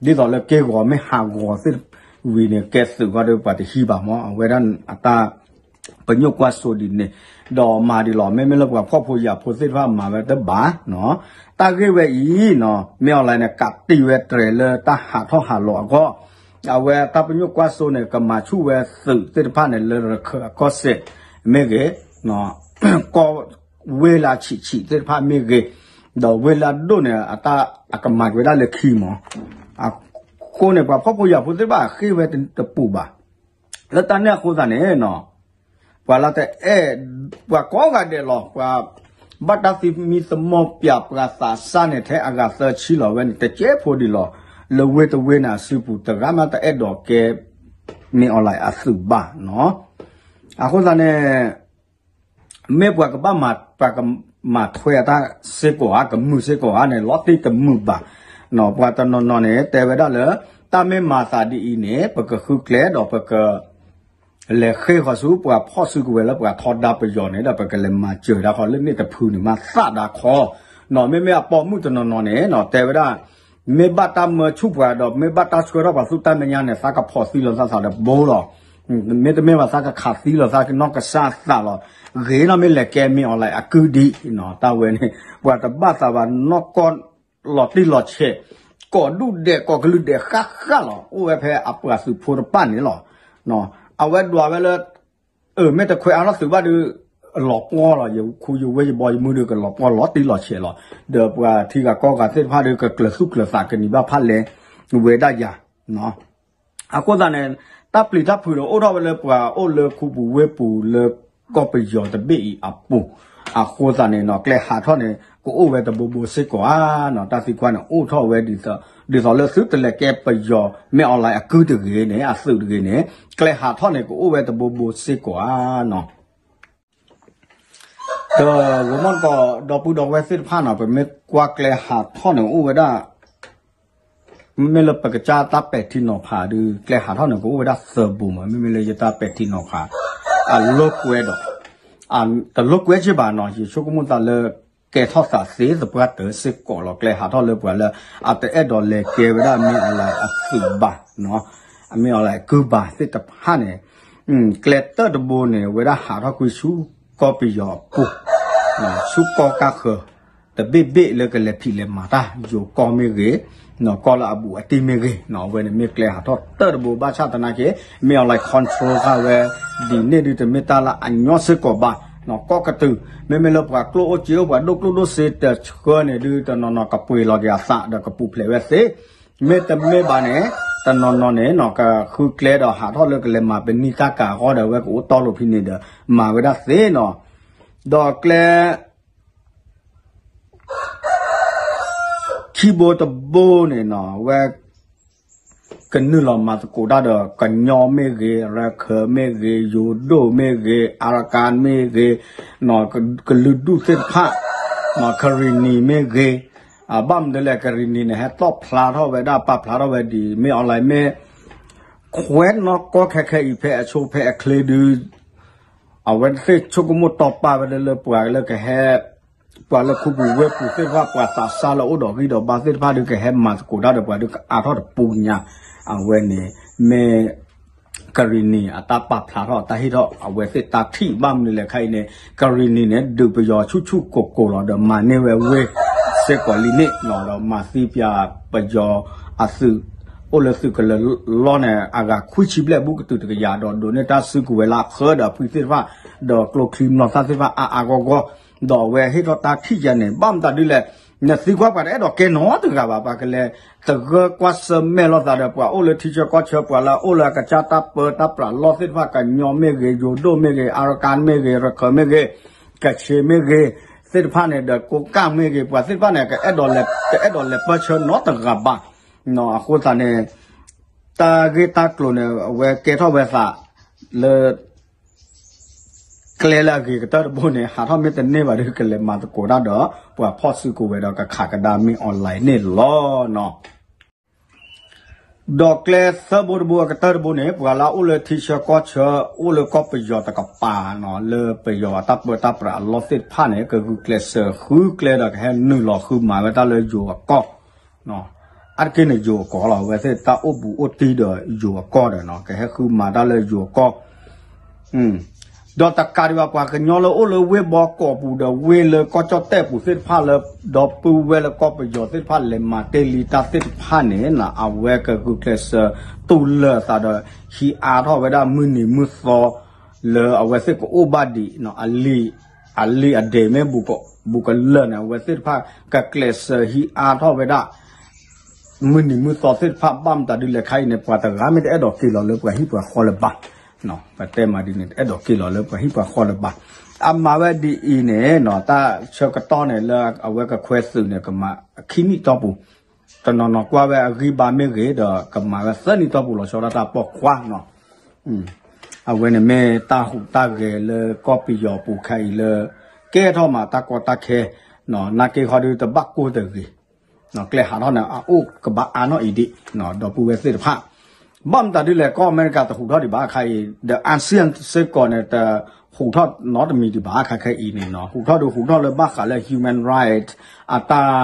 သိးလၢက့ၢ်ဂီၤမ့ၢ်ဟးဂီၤသ့ၣ်ဝံၤန့ၣ် ကဲသုးဂီၢ်ဒီးပှၤတဟံးဘၣ်မး, အဝဲဒၣ်အတၢ် ပညိၣ်ကွၢ်စိဒ်န့ၣ်, ဒီးမၤဒ်လီၤ, မ့မ့ၢ်လၢပှၤဖှီၣ်ဖိယာ်ဖိသ့ၣ်တဖၣ်မၤဝဲတဘၣ်နီၤ, တၢ်ဂ့ၢ်ဝဲအံၤနီၤ, မ့ၢ်အီၤလၢန့ၣ် ကးတံၢ်ဝဲတြဲၤလၢတၢ်ဟးထီၣ်ဟးလီၤအဂီၢ်, အဝဲတၢ်ပညိၣ်ကွၢ်စိန့ၣ် ကမၤဆူၣ်ဝဲသုးသ့ၣ်တဖၣ်န့ၣ် လၢရခၢၣ်အကီၢ်စဲၣ်မ့ၢ်ဂ့ၤ, ကီၢ်ဝ့ၢ်လၢအဆံးဆံးသ့ၣ်တဖၣ်မ့ၢ်ဂ့ၤ, ဒီးဝ့ၢ်လၢအဒိၣ်န့ၣ် အတၢ်အကမၤက့ၤဝဲဒၣ်လၢခံမး, အဃိန့ၣ် ပှၤဖှီၣ်ဖိယာ်ဖိသ့ၣ်တဖၣ်အဃ့ဝဲတပူၤဘၣ် လၢတၢ်န့ၣ်အဃိသတးန့ၣ်နီၤ, ပှၤလၢတအဲၣ်, ပှၤကိးဂၤဒဲးလီၤ, ပှၤဘၣ်တၢ်သမံသမိးပၠးပှၤသးစၢ်န့ၣ် ထဲအဂၤသၢဆံလီၤဝဲန့ၣ် တကဲးဖိဒံးလီၤ, လၢဝ့ၢ်တဝ့ၢ်န့ၣ်အစုပူၤ တဂၤမးတအဲၣ်ဒိးကဲ မ့ၢ်အီၤလၢအသုးဘၣ်နီၤ, အဃိသတးန့ၣ် မ့ၢ်ပှၤကဘၣ်မၤ ပှၤကမၤထွဲအတၢ်စ့ၢ်ကီးဧါ, ကမုာ်စ့ၢ်ကီးဧါန့ၣ် လီၤတံၢ်တမုာ်ဘၣ်, ပှၤတနီၤနီၤန့ၣ် တဲဝဲဒၣ်လၢ တၢ်မ့ၢ်မၤသးဒ်အံၤန့ၣ် ပကဃုကျဲဒီးပက လဲၤဃ့ဃီၤဆူပှၤဖီၣ်စုကဝဲၤလၢပှၤထီဒါပယီၤန့ၣ်ဒီး ပကလဲၤမၤစၢၤဒၣ်ဃီလၢန့ၣ်တဖုန့ၣ် မၤသးဒၣ်ခီ, မ့မ့ၢ်အပိာ်မုၣ်တနီၤနီၤန့ၣ် တဲဝဲဒၣ် မ့ၢ်ဘၣ်တၢ်မၢဆူၣ်ပှၤဒီး မ့ၢ်ဘၣ်တၢ်ဆှၢထီၣ်ပှၤသူၣ်တၢ်မဲာ်ညါန့ၣ် သးကဖီၣ်သံလီၤသးသးဒီးဘိလီၤ, မ့တမ့ၢ်ဘၣ်သးကခးသံလီၤသးနီၢ်ကစၢ်သးလီၤ, ဂ့ၤနီၢ်မ့ၢ်လဲၤကဲမ့ၢ်အီၤလၢအကုၢ်ဒံး, တၢ်ဝဲန့ၣ် ပှၤတဘၣ်သးဘၣ်နီၢ်ကီၢ် လီၤတံၢ်လီၤဆဲး, ကိးဒူၣ်ဒဲးကိးကလုာ်ဒဲးဃၣ်ဃၣ်လီၤ, အိၣ်ဝဲဖဲအပှၤသုးဖိတဖၣ်န့ၣ်လီၤ, အဝဲဒွးဝဲလၢ အၢ မ့ၢ်တခွဲးအါထီၣ်သုးဘၣ်ဒီး လီၤပှီၢ်လီၤ, ယခူယဝဲယဘီယမုၢ်ဒီးကလီၤပှီၢ်လီၤတံၢ်လီၤဆဲးလီၤ, ဒီးပှၤထံဂၤကီၢ်ဂၤသ့ၣ်တဖၣ်ဒီး ကကျၢၤသူၣ်ကျၢၤသးကနံၤဘၣ်ဖးလဲၢ်ဝဲဒၣ်ယၤ အဃိသတးန့ၣ် တၢ်ပျံၤတၢ်ဖုးဒီးအိၣ်ထီၣ်ဝဲလၢပှၤအိၣ်လၢခူပူၤဝ့ၢ်ပူၤလၢကီၢ်ပယီၤတဘ့ၣ်အံၤအပူၤ, အဃိသတးန့ၣ်နီၤ ကျဲဟးထီၣ်န့ၣ် ကအိၣ်ဝဲတဘိဘိစ့ၢ်ကီးဧါနီၤ, တၢ်သံကွၢ်န့ၣ် အိၣ်ထီၣ်ဝဲဒ်သိး ဒ်သိးလၢသုတလဲၤကဲပယီၤ မ့ၢ်အီၤလၢအကုၢ်တဂ့ၤန့ၣ် အသုးတဂ့ၤန့ၣ် ကျဲဟးထီၣ်န့ၣ် ကအိၣ်ဝဲတဘိဘိစ့ၢ်ကီးဧါနီၤ. ဒီးဂီၤမီၢ်တကိး ဒီပုၢ်ဒီဝဲၢ်သ့ၣ်တဖၣ်နီၤ ပမ့ၢ်ကွၢ်ကျဲဟးထီၣ်န့ၣ် အိၣ်ဝဲဒၣ် မ့မ့ၢ်လၢပကစၢ်တၢ်ပဲာ်ထံနီၤဖးဒီး ကျဲဟးထီၣ်န့ၣ် ကအိၣ်ဝဲဒၣ်သၢဘိမး, မ့မ့ၢ်လၢယတၢ်ပဲာ်ထံနီၤဖး အလိာ်ကွဲဒီး တလိာ်ကွဲက့ဘၣ်နီၤ, ယဆိကမိၣ်သးလၢ ကဲထီၣ်သးသ့သပှၢ်တၢၢ်စ့ၢ်ကီးလီၤ, ကျဲဟးထီၣ်လၢပှၤလၢ အတအဲၣ်ဒိးလဲၤကဲဝဲဒၣ်မ့ၢ်အီၤလၢအသုးဘၣ်, မ့ၢ်အီၤလၢအကုၢ်ဘၣ်သ့ၣ်တဖၣ်န့ၣ် ကျဲတၢၢ်တဘိန့ၣ် ဝဲဒၣ်ဟးထီၣ်ကွံာ်ဆူကီၢ်ပယီၤအပူၤ, ဆူကီၢ်ကၢ်ဃၢၤ တဘ့ၣ်ဘ့ၣ်လၢကလဲၤဖံးလဲၤမၤတၢ် ယိၤကီၢ်မ့ၢ်ဂ့ၤ, ကီၢ်လၢအဘူးအတံၢ်မ့ၢ်ဂ့ၤ, အဝဲန့ၣ်မ့ၢ်ကျဲဟးထီၣ်တၢၢ်တဘိ ဘၣ်ဆၣ်သနာ်က့ မ့ၢ်အီၤလၢ control ဃာ်ဝဲ ဒ်န့ၣ်ဒုးတမ့ၢ်တၢ်လၢအညီစ့ၢ်ကီးဘၣ်, ကီၢ်ကတုၤ မ့မ့ၢ်လၢပှၤကျိၣ်အိၣ်စ့အိၣ် ပှၤဒိၣ်ကျိၣ်ဒိၣ်စ့တဆှၢန့ၣ်ဒုး တနီၤနီၤကပှ့ၤလီၤက့ၤအသးဒီးကပူၤဖျဲးဝဲသ့, မ့တမ့ၢ်ဘၣ်န့ၣ် တနီၤနီၤန့ၣ်နီၤ ကဃုကျဲဒီးဟးထီၣ်လၢကလဲၤမၤပနံာ်တၢ်ကၤအဂီၢ်ဒီး အဝဲကအိၣ်တီလိာ်ဖဲန့ၣ်ဒီး မၤဝဲဒၣ်သ့နီၤ, ဒီးကျဲ ခံဘိတဘိန့ၣ်နီၤ အဝဲ ကနုာ်လီၤမၤသကိးတၢ်ဒီး ကညီမ့ၢ်ဂ့ၤ, ရခၢၣ်မ့ၢ်ဂ့ၤ, ယိၤဒိၣ်မ့ၢ်ဂ့ၤ, အါရကၤမ့ၢ်ဂ့ၤ, ကလုာ်ဒူၣ်သ့ၣ်တဖၣ်, ကရံၣ်နံၤမ့ၢ်ဂ့ၤ, ဘၣ်မနုၤလဲၣ် ကရံၣ်နံၤန့ၣ် ဟဲတီၣ်ဖျါထီၣ်ဝဲဒၣ် ပာ်ဖျါထီၣ်ဝဲဒ်အံၤ မ့ၢ် online မ့ၢ် ခွဲးနီၢ်ကီၢ်ခဲခဲအံၤ ဖဲအဆိဖဲအချ့ဒုး အဝဲသ့ၣ်ဆိကမိၣ်တီပာ်ဝဲဒၣ်လၢပှၤလၢကဟဲ ပှၤလၢခူပူၤဝ့ၢ်ပူၤသ့ၣ်တဖၣ် ပှၤသးစၢ်လၢအိၣ်ဒီးဂံၢ်ဒီးဘါသ့ၣ်တဖၣ်ဒုး ကဟဲမၤသကိးတၢ်ဒီးပှၤဒုး ကအါထီၣ်တပူၤညါ, အဝဲန့ၣ် မ့ၢ် ကရံၣ်နံၤအတၢ်ပာ်ဖျါထီၣ် တၢ်ဟ့ၣ်ထီၣ်အဝဲသ့ၣ်တၢ်ထံၣ် ဘၣ်မနုၤလဲၣ်ခဲအံၤန့ၣ် ကရံၣ်နံၤန့ၣ် ဒုးပယီၤဆူၣ်ဆူၣ်ကိၢ်ကိၢ်လီၤ ဒီးမၤန့ၢ်ဝဲဝ့ၢ်စ့ၢ်ကီးလံန့ၣ်လီၤ ဒီးမၤသံပၠးပယီၤအသုး အိၣ်လၢသုးကလၢၤလီၢ်န့ၣ် အဂၤခွံဆံဘျဲၣ် ဘူးကတုၤတကယၤ ဒီးဒိးန့ၢ်တၢ်စုကဝဲၤလၢအဃၢဒီးအဖှံသ့ၣ်တဖၣ် ဒီးကျိချံမျိာ်သၣ်သ့ၣ်တဖၣ်အါအါဂီၢ်ဂီၢ်, ဒီးအဝဲဟ့ၣ်ထီၣ်တၢ်ထံၣ်ယၤန့ၣ် ဘၣ်မတၤဒ်လဲၣ် နသံကွၢ်ပှၤတအဲၣ်ဒိးကဲနီတဂၤဘၣ် ပှၤကလဲၤသဂၢၢ်ကွၢ်ဆၢၣ်မဲာ်လိာ်သးဒီး ပှၤအိၣ်လၢထံဆၢကီၢ်ဆၢ ပှၤလၢအအိၣ်လၢအကစၢ်တၢ်ပၢတၢ်ပြးလီၢ်သ့ၣ်တဖၣ် ကညီမ့ၢ်ဂ့ၤ, ယိၤဒိၣ်မ့ၢ်ဂ့ၤ, အါရကၤမ့ၢ်ဂ့ၤ, ရခၢၣ်မ့ၢ်ဂ့ၤ, ကဆ့ၣ်မ့ၢ်ဂ့ၤ, သ့ၣ်တဖၣ်န့ၣ်ဒီး ကိးကၢ်မ့ၢ်ဂ့ၤ ပှၤသ့ၣ်တဖၣ်န့ၣ် ကအဲၣ်ဒိးလဲၤ တအဲၣ်ဒိးလဲၤပၢဆှၢနီတဂၤဘၣ်. အဃိသတးန့ၣ် တၢ်ဂ့ၢ်တၢ်ကျိၤန့ၣ် အဝဲကဲထီၣ်ဝဲသးလၢ ကျဲလၢအဂ့ၤကတၢၢ်တဘိန့ၣ် ဟးထီၣ်မ့ၢ်တန့ၢ်ဘၣ်ဒီး ကလဲၤမၤသကိးတၢ်ဒီး ပှၤဖီၣ်စုကဝဲၤဒီးကခးကဒါမ့ၢ် online န့ၣ်လီၤ. ဒီးကျဲသၢဘိတဘိအကတၢၢ်တဘိန့ၣ် ပှၤလၢအအိၣ်လၢထံဆၢကီၢ်ဆၢ အိၣ်လၢကီၢ်ပယီၤတကပၤနီၤ လၢပယီၤအတၢ်ပၢတၢ်ပြးအလီၢ်သ့ၣ်တဖၣ်န့ၣ် ကဂုာ်ကျဲးစၢးဃုကျဲဒီး ကဟဲနုာ်လီၤဃုမၤဝဲတၢ်လၢယိၤအကီၢ် အါတက့ၢ်န့ၣ် ယိၤအကီၢ်လီၤ. အဝဲသ့ၣ်တၢ်အိၣ်ဘူးအိၣ်တံၢ်ဒီးယိၤအကီၢ်ဒီးနီၤ ကဟဲဃုမၤတၢ်လၢယိၤအကီၢ် ဒီးတကးဒံးဘၣ် ပှၤကညီလၢအိၣ်လၢဝ့ၢ်ဘီကီးပူၤဒီးဝ့ၢ်လၢကီၢ်ကၠီၣ်တဲၣ်ပူၤသ့ၣ်တဖၣ်လၢ ဒီပုၢ်ဝဲၢ်လၢကီၢ်ပယီၤသ့ၣ်တဖၣ်လဲၤမၤတ့ၢ်လံတၢ်သ့ၣ်တဖၣ်န့ၣ်နီၤ အဝဲကဂုာ်ကျဲးစၢးတူၢ်လိာ်အသးဒီး ဟံးအါထီၣ်ဝဲဒၣ်မုၢ်နံၤမုၢ်သီ လၢအဝဲသ့ၣ်ကအိၣ်ဘၣ်ဒံး အလံာ်အဒဲးမ့ၢ် ဘူးကလၢာ်န့ၣ် အဝဲသ့ၣ်တဖၣ်ကကျဲးစၢးဟံးအါထီၣ်ဝဲဒၣ် မုၢ်နံၤမုၢ်သီသ့ၣ်တဖၣ် ဘၣ်မတၤဒ်လဲၣ်ခါအံၤန့ၣ် ပှၤတဂၤမ့ၢ်တအဲၣ်ဒိးက့ၤလီၤလၢပှၤဟံၣ်ပှၤဃီလၢၤဘၣ်. ပတဲမးဒ်န့ၣ် တအဲၣ်ဒိးက့ၤလီၤလၢပှၤဟံၣ်ပှၤဃီလၢၤဘၣ်. အမၤဝဲဒ်အံၤန့ၣ်နီၤ တၢ်ဆၢကတီၢ်န့ၣ် လၢအဝဲကခွဲသုးန့ၣ် ကမၤခံနံၣ်တီၢ်ပူၤ တနီၤနီၤကွၢ်ဝဲအဂံၢ်ဘါမ့ၢ်ဂ့ၤဒီး ကမၤဝဲသၢနံၣ်တီၢ်ပူၤလီၤဆီဒၣ်တၢ်ပိာ်ခွါနီၤ. အဝဲန့ၣ်မ့ၢ်တၢ်ဟူးတၢ်ဂဲၤလၢကီၢ်ပယီၤပူၤခဲအံၤလၢ ကဲထီၣ်မးတၢ်ကီတၢ်ခဲ နာ်က့ဃီဒုးတဘၣ်ကိၢ်တဂ့ၤ ကျဲဟးထီၣ်န့ၣ် အအိၣ်ကဘၣ်အါနီၣ်အံၤဒံး ဒီပုၢ်ဝဲၢ်သ့ၣ်တဖၣ် ဘၣ်မတၤဒ်လဲၣ် ကီၢ်အမဲရကၤတဟူးထီၣ်ဒံးဘၣ်ခါအံၤ ဒီး ASEAN စ့ၢ်ကီးန့ၣ် တဟူးထီၣ်နီတမံၤဒံးဘၣ်ခါခဲအံၤန့ၣ်နီၤ ဟူးထီၣ်ဒုးဟူးထီၣ်လၢဘၣ်ဃးလၢ human right အတၢ်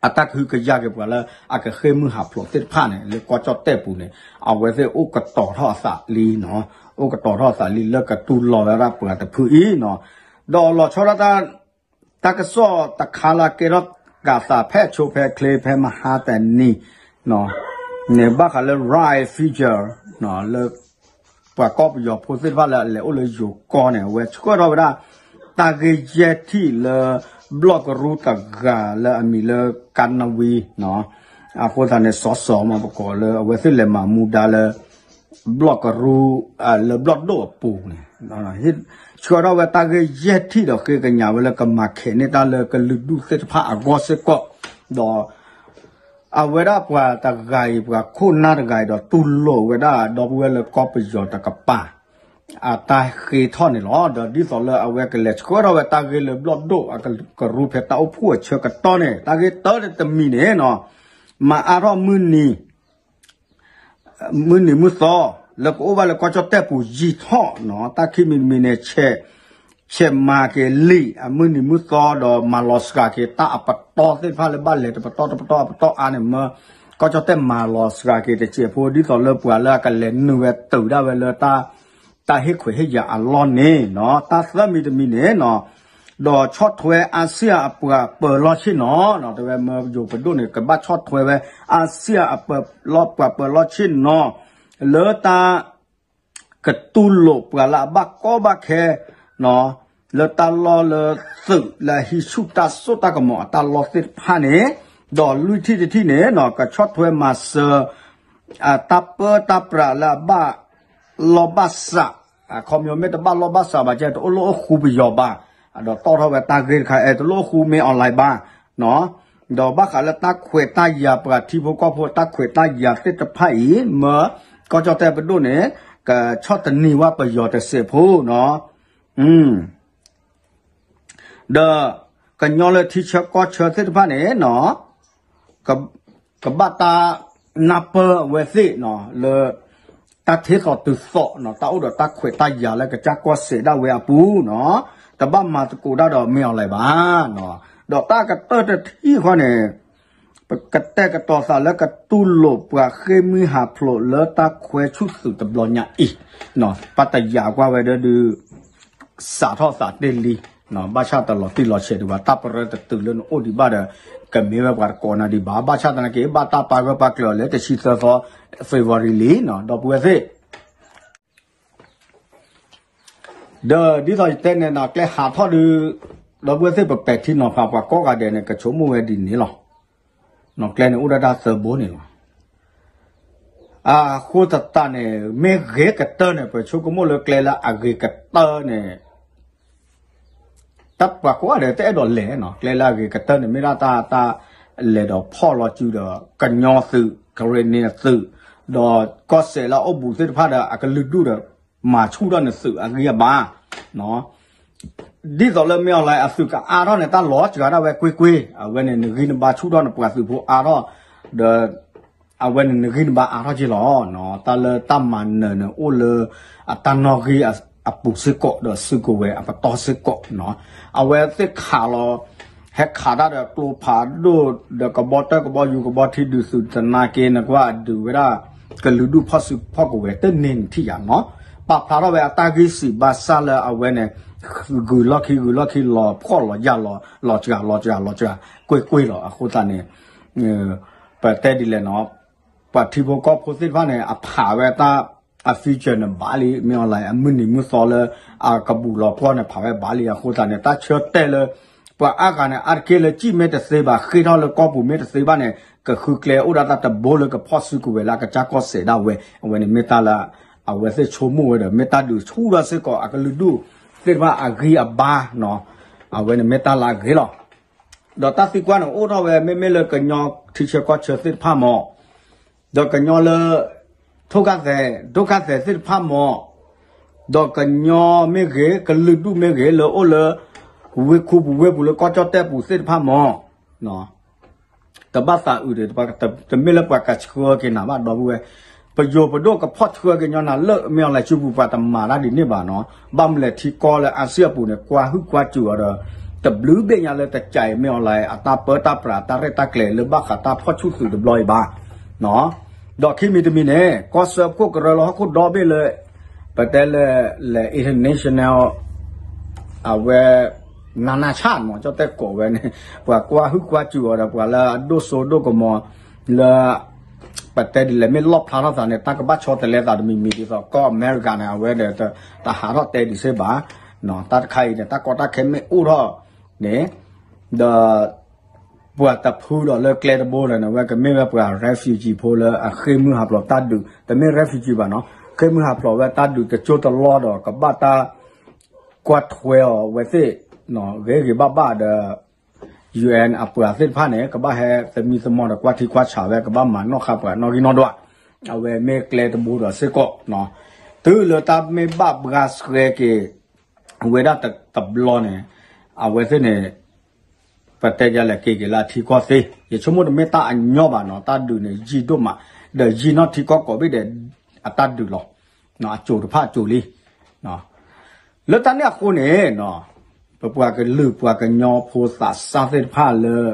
အတၢ်ကဟုကယာ်က့ၤပှၤလၢအကဃ့ၢ်မုၢ်ဟးဖျိးသ့ၣ်တဖၣ်န့ၣ် လၢကီၢ်ကၠီၣ်တဲၣ်ပူၤန့ၣ် အဝဲသ့ၣ်အိၣ်ကတီၤထီၣ်အသးလံနီၤ အိၣ်ကတီၤထီၣ်အသးလံလၢကတူၢ်လိာ်ဝဲဒၣ်ပှၤတဖုအံၤနီၤ ဒီးလီၤဆီဒၣ်တၢ် တၢ်ကစီၣ်တခါလၢအကဲထီၣ်ကးသးဖဲအဆိဖဲအချ့ဖဲမဟါတနံၤ န့ၣ်ဘၣ်ဃးလၢ Right Future လၢ ပှၤကီၢ်ပယီၤဖိသ့ၣ်တဖၣ်လၢအလဲၤအိၣ်လၢယိၤကီၢ်န့ၣ် အဝဲဆှၢထီၣ်ဝဲဒၣ် တၢ်ဂ့ၢ်ယဲၢ်ထံၣ်လၢ ဘျီၣ်ကရူၢ်တဂၤလၢအမံၤလၢ ကါနဝံ အဃိသတးန့ၣ် စီၤစီၤမ့ၢ်ပကိးလၢ အဝဲသ့ၣ်လဲၤမၤမူဒါလၢ ဘျီၣ်ကရူၢ် လၢဘျီၣ်ဒိၣ်အပူၤန့ၣ် ဆှၢထီၣ်ဝဲတၢ်ဂ့ၢ်ယဲၢ်ထံၣ်ဒီးဃ့ကညးဝဲလၢကမၤခဲးန့ၢ်တၢ်လၢကလုာ်ဒူၣ်သ့ၣ်တဖၣ်အဂီၢ်စ့ၢ်ကီး ဒီး အဝဲဒၣ်ပှၤတဂၤအံၤ ပှၤခိၣ်နၢ်တဂၤအံၤဒီး တူၢ်လိာ်ဝဲဒၣ်ဒီပုၢ်ဝဲၢ်လၢကီၢ်ပယီၤတကပၤ အတၢ်ဃ့ထီၣ်န့ၣ်လီၤ. ဒီးဒ်သိးလၢအဝဲကလဲၤဆှၢထီၣ်ဝဲတၢ်ဂ့ၢ်လၢဘျီၣ်ဒိၣ်အကရူၢ်ဖဲတၢ်အိၣ်ဖှိၣ်အဆၢကတီၢ်န့ၣ် တၢ်ဂ့ၢ်တၢ်တမံၤန့ၣ်နီၤ မၤအါထီၣ်မုၢ်နံၤ မုၢ်နံၤမုၢ်သီ လၢကအိၣ်ဘၣ်လၢကီၢ်ကၠီၣ်တဲၣ်ပူၤယံာ်ထီၣ်နီၤ တၢ်ခံမံၤတမံၤန့ၣ် ဆဲးမၤက့ၤလံာ်အမုၢ်နံၤမုၢ်သီဒီးမၤလီၤစှၤက့ၤတၢ်အပတီၢ်သ့ၣ်တဖၣ်လၢဘၣ်လဲၤတပတီၢ်တပတီၢ်အပတီၢ်အါန့ၣ်မၢ ကီၢ်ကၠီၣ်တဲၣ်မၤလီၤစှၤက့ၤတစဲးဖိ ဒ်သိးလၢပှၤလၢအကလဲၤနုာ်ဝဲတုၤဒၣ်ဝဲလၢ တၢ်ဟ့ၣ်ခွဲးဟ့ၣ်ယာ်အလီၢ်န့ၣ်နီၤ တၢ်သၢမံၤတမံၤန့ၣ်နီၤ ဒီးဆီၣ်ထွဲ ASEAN အပှၤပၢၤလီၢ်ဆ့ၣ်နီၤ တဲဝဲမၢယိၤပဒိၣ်န့ၣ် ကဘၣ်ဆီၣ်ထွဲဝဲ ASEAN အပှၤပၢၤလီၢ်ဆ့ၣ်နီၤ လၢတၢ် ကတူၢ်လိာ်ပှၤလၢအဘၣ်ကီဘၣ်ခဲ လၢတၢ်လီၢ်လၢသုးလၢအဟံးဆူၣ်တၢ်စိတၢ်ကမီၤအတၢ်လီၢ်သ့ၣ်တဖၣ်န့ၣ် ဒီးလွံၢ်ထံၣ်တထံၣ်န့ၣ်နီၤ ကဆီၣ်ထွဲမၤစၢၤ တၢ်ပၢတၢ်ပြးလၢအဘၣ်လီၢ်ဘၣ်စး အခီပညီမ့ၢ်တဘၣ်လီၢ်ဘၣ်စးဘၣ် ကဲတလိၣ်အိၣ်ဃူပယီၤဘၣ် ဒီးတီၣ်ထီၣ်ဝဲတၢ်ဂ့ၢ်တခါ အဲ တလိၣ်အိၣ်ဃူမ့ၢ် online ဘၣ်နီၤ ဒီးဘၣ်ဃးလၢတၢ်ခွဲးတၢ်ယာ် ပှၤထံဖိကီၢ်ဖိတၢ်ခွဲးတၢ်ယာ်သ့ၣ်တဖၣ်အံၤ မၢကီၢ်ကၠီၣ်တဲၣ်ပဒိၣ်န့ၣ် ကဆီၣ်တနံၤဝဲပယီၤတစဲးဖိနီၤ. ဒီးကညီလၢထံဆၢကီၢ်ဆၢသ့ၣ်တဖၣ်န့ၣ်နီၤ ကဘၣ်တၢ်နၢ်ပၢၢ်အဝဲသ့ၣ် လၢ တၢ်ထဲသိးတုၤသိးနီၤ တၢ်အိၣ်ဒီးတၢ်ခွဲးတၢ်ယာ်လၢကစၢ်ကီၢ်စဲၣ်ဒၣ်ဝဲအပူၤနီၤ တဘၣ်မၤသကိးတၢ်ဒီးမ့ၢ်အီၤလဲၣ်ဘၣ်နီၤ. ဒီးတၢ်ကတၢၢ်တထံၣ်ဃီန့ၣ် ပကတဲာ်ကတီၤသးလၢကတူၢ်လိာ်ပှၤဃ့ၢ်မှံဟးဖျိးလၢတၢ်ခွဲဆူၣ်သုးတဘျီညါအံၤ ပတယာ်ကွၢ်ဝဲဒၣ်ဒုး စးထီၣ်သးတ့ၢ်လံ, ဘၣ်ဆၣ်တလီၤတံၢ်လီၤဆဲးဒံးဘၣ်, တၢ်ပရၢတတုၤလၢနအိၣ်ဒံးဘၣ်ဒီး ကမ့ၢ်ဝဲပှၤတကိးနၤဒံးဘၣ်. ဘၣ်ဆၣ်သနာ်က့ ဘၣ်တၢ်ပာ်ဂၢၢ်ပာ်ကျၢၤအီၤလၢတဆံသၢသီ February လံ, ဒီပုၢ်ဝဲၢ်သ့ၣ် ဒီးဒ်သိးယတဲန့ၣ်နီၤ ကျဲဟးထီၣ်ဒုး ဒီပုၢ်ဝဲၢ်သ့ၣ် ပပဲာ်ထံနီၤဖးပှၤကိးဂၤဒဲးန့ၣ် ကဆိကမိၣ်ဝဲဒ်န့ၣ်လီၤ. ကျဲန့ၣ်အိၣ်ဒၣ်တၢ်သၢဘိန့ၣ်လီၤ. အဃိသတးန့ၣ် မ့ၢ်ဂ့ၤကတၢၢ်န့ၣ် ပဆိကမိၣ်လၢကျဲလၢအဂ့ၤကတၢၢ်န့ၣ် တၢ်ပှၤကိးဂၤဒဲးတအဲၣ်ဒိးလဲၤနီၤ, ကျဲလၢအဂ့ၤကတၢၢ်န့ၣ် မ့ၢ်ဒၣ်တၢ် တၢ်လဲၤဒီးဖီၣ်လီၤစုဒီး ကညီသုး ကရ့ၣ်နံၤအသုး ဒီးကီၢ်စဲၣ်လၢအအိၣ်ဘူးသ့ၣ်တဖၣ်ဒီး အကလုာ်ဒူၣ်ဒီး မၤဆူၣ်ထီၣ်နသုးအဂံၢ်အဘါ ဒ်သိးလၢမ့ၢ်အီၤလဲၣ် အသုးကအါထီၣ်န့ၣ် တၢ်လီၤစှၤဒၣ်ဝဲကွ့ၢ်ကွ့ၢ်, အဝဲန့ၣ်နဂံၢ်နဘါဆူၣ်ထီၣ်န့ၣ် ပှၤသုးဖိအါထီၣ် ဒီး အဝဲန့ၣ်နဂံၢ်နဘါအါထီၣ်က့လီၤ. တၢ်လၢတၢ်မၤနၢၤန့ၣ် အိၣ်လၢအတၢ်နီၣ်ဂံၢ်အပူၤစ့ၢ်ကီး ဒီးစုကဝဲၤအပတီၢ်စ့ၢ်ကီး, အဝဲသ့ၣ်ခးလီၤ ဟဲခးတၢ်ဒီးကျိဖးဒိၣ် ဒီးကဘီတၢၢ်ကဘီယူၤကဘီထံဒုးသုးသနာ်က့ နကွၢ်အဒုးဝဲဒၣ် ကလုာ်ဒူၣ်ဖီၣ်စုဖီၣ်ကဝဲၤတန့ၢ်နထံၣ်ယၤနီၤ, ပာ်ဖျါထီၣ်ဝဲအတၢ်ဂံၢ်စံးဘၣ်ဆၣ်လၢအဝဲန့ၣ် ဂုၤလီၢ်ခံဂုၤလီၢ်ခံ လီၤဖှီၣ်လီၤယာ်လီၤ လီၤစှၤလီၤစှၤလီၤစှၤ ကွ့ၢ်ကွ့ၢ်လီၤ. အဃိသတးန့ၣ် ပတဲဒ်လဲၣ်နီၤ, ပှၤထံဖိကီၢ်ဖိသ့ၣ်တဖၣ်န့ၣ် အဖးဝဲတၢ် အ future န့ၣ် ဘၣ်လံ, မ့ၢ်အီၤလဲၣ် အမုၢ်နံၤမုၢ်သီလၢ အကဘူၣ်လီၤပှီၢ်န့ၣ် ဖးဝဲဘၣ်လံ. အဃိသတးန့ၣ် တၢ်ဆၢတဲာ်လၢ ပှၤအါဂၤန့ၣ် အါတက့ၢ်လၢစံၣ်မ့ၢ်တသ့ဘၣ် ဃ့ထီၣ်လၢကီၢ်ပူၤမ့ၢ်တသ့ဘၣ်န့ၣ် ကဃုကျဲအိၣ်ဒၣ်တၢ်တဘိလၢကဖီၣ်စုကဝဲၤလၢအကစၢ်ကီၢ်စဲၣ်ဒၣ်ဝဲ, အဝဲန့ၣ်မ့ၢ်တၢ်လၢ အဝဲသ့ၣ်ဆိကမိၣ်ဝဲဒီး မ့ၢ်တၢ်ဒုးဆူၣ်ထီၣ်စ့ၢ်ကီး အကလုာ်ဒူၣ်သ့ၣ်တဖၣ်အဂံၢ်အဘါနီၤ, အဝဲန့ၣ်မ့ၢ်တၢ်လၢအဂ့ၤလီၤ. ဒီးတၢ်သံကွၢ်န့ၣ် အိၣ်ထီၣ်ဝဲ မ့မ့ၢ်လၢကညီထံဆၢကီၢ်ဆၢသ့ၣ်တဖၣ်မး, ဒီးကညီလၢ ထိၣ်ခၣ်သဲး ဒိၣ်ခၣ်သဲးသ့ၣ်တဖၣ်မး, ဒီးကညီမ့ၢ်ဂ့ၤ ကလုာ်ဒူၣ်မ့ၢ်ဂ့ၤ လၢအိၣ်လၢ ဝ့ၢ်ခူပူၤဝ့ၢ်ပူၤလၢကီၢ်ကၠီၣ်တဲၣ်ပူၤသ့ၣ်တဖၣ်မး တဘၣ်သးအုးဒီး တမ့ၢ်လၢပှၤကဆှၢက့ၤနၤဘၣ် ဒီပုၢ်ဝဲၢ်, ပယိၤပဒိၣ်ကဖီၣ်ဆှၢက့ၤညီနၤလၢမ့ၢ်အီၤလဲၣ် စုပူၤပှၤတမၤတၢ်ဒ်န့ၣ်ဘၣ်နီၤ, ဘၣ်မနုၤလဲၣ်ထံကီၢ်လၢအါစံၣ်အပူၤန့ၣ် ကွၢ်ဟုၣ်ကွၢ်စူၤအီၤဒီး တဘျုးဘ့ၣ်ညါလၢတကးအံၤမ့ၢ်အီၤလဲၣ် အတၢ်ပၢတၢ်ပြးတၢ်ရဲၣ်တၢ်ကျဲၤလၢဘၣ်ဃးတၢ်ဖီၣ်ဆူၣ်သုးတဘျီအံၤဘၣ် ဒီးခံမံၤတမံၤန့ၣ် ကီၢ်စၢဖှိၣ်ကရၢလၢဟီၣ်ခိၣ်ဒီဘ့ၣ်လၢ ပတဲလၢ လၢ international အဝဲ နနၢ်ဆၣ်မး ကၠီၣ်တဲၣ်ကိးဝဲန့ၣ် ပှၤကွၢ်ဟုၣ်ကွၢ်စူၤအီၤဒီး ပှၤလၢအဒိၣ်စိဒိၣ်ကမီၤ လၢ ပတဲဒ်လဲၣ်မ့ၢ်လီၣ်ဖျါထီၣ်သးန့ၣ် တၢ်ကဘၣ်ဆီတလဲသးတမံၤမံၤဒ်သိး ကီၢ်အမဲရကၤန့ၣ် အဝဲဒီး တဟးထီၣ်တဲဒံးစ့ၢ်ဘၣ် တၢ်တခါအံၤန့ၣ် တၢ်ကီတၢ်ခဲမ့ၢ်အိၣ်ထီၣ်န့ၣ် ဒီး ပှၤတဖုဒီးလၢကျဲတဘိလၢန့ၣ် အဝဲကမ့ၢ်ဝဲပှၤ refugee ဖိလၢအဃ့ၢ်မုၢ်ဟးဖျိးတၢ်ဒုး တမ့ၢ် refugee ဘၣ်နီၤ ဃ့ၢ်မုၢ်ဟးဖျိးဝဲတၢ်ဒုးတကၠိတလီၢ်ဒီး ကဘၣ်တၢ် ကွၢ်ထွဲအီၤဝဲသ့ၣ် ဂ့ၤဂ့ၤဘၣ်ဘၣ်ဒီး ယူၣ်အဲၣ် အပှၤသ့ၣ်တဖၣ်န့ၣ် ကဘၣ်ဟဲသမံသမိးဒီးကွၢ်ထံကွၢ်ဆးဝဲ ကဘၣ်မၤနီၣ်ဃာ်ပှၤနီၣ်ဂံၢ်နီၣ်ဒွး အဝဲမ့ၢ်ကျဲတဘိဒီးစ့ၢ်ကီး တုၤလၢတၢ်မ့ၢ်ဘၣ်ဘှါဆှဲက့ၤ ဝဲဒၣ်တဘျီန့ၣ် အဝဲသ့ၣ်န့ၣ် ပတဲယလဲၤက့ၤက့ၤလၢအထံကီၢ်သ့ ယဆိကမိၣ်တမ့ၢ်တၢ်အညီဘၣ်နီၤ တၢ်ဒုးန့ၣ် ယံာ်ဒိၣ်မး ဒီးယံာ်နီၣ်ထံကီၢ်ကိးဘ့ၣ်ဒဲး အတၢ်ဒုးလီၤ အစိၤတဖၣ်အစိၤလံ လၢတၢ်န့ၣ်အဃိန့ၣ် ပပှၤကလုာ်ပှၤကညီဖိသးစၢ်သ့ၣ်တဖၣ်လၢ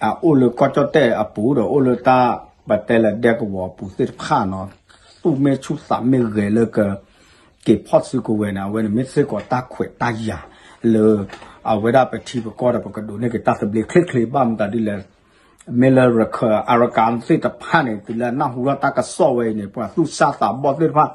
အအိၣ်လၢကီၢ်ကၠီၣ်တဲၣ်အပူၤဒီး အိၣ်လၢတၢ်ပတဲလၢဒဲကဝီၤအပူၤသ့ၣ်တဖၣ်နီၤ သူၣ်မ့ၢ်ဆူၣ်သးမ့ၢ်ဂဲၤလၢက က့ၤဖီၣ်စုကဝဲၤန့ၣ် အဝဲန့ၣ်မ့ၢ်စ့ၢ်ကီးတၢ်ခွဲးတၢ်ယာ်လၢ အဝဲဒၣ်ပထံပကီၢ်ဒီး ပကဒိးန့ၢ်က့ၤတၢ်သဘျ့ချ့ချ့ ဘၣ်မတၤဒ်လဲၣ် မ့ၢ်လၢရခၢၣ်အရကၤသ့ၣ်တဖၣ်န့ၣ် တုၤလၢအနၢ်ဟူထီၣ်တၢ်ကစီၣ်ဝဲအံၤန့ၣ် ပှၤသူၣ်စၢ်သးဘီၣ်သ့ၣ်တဖၣ်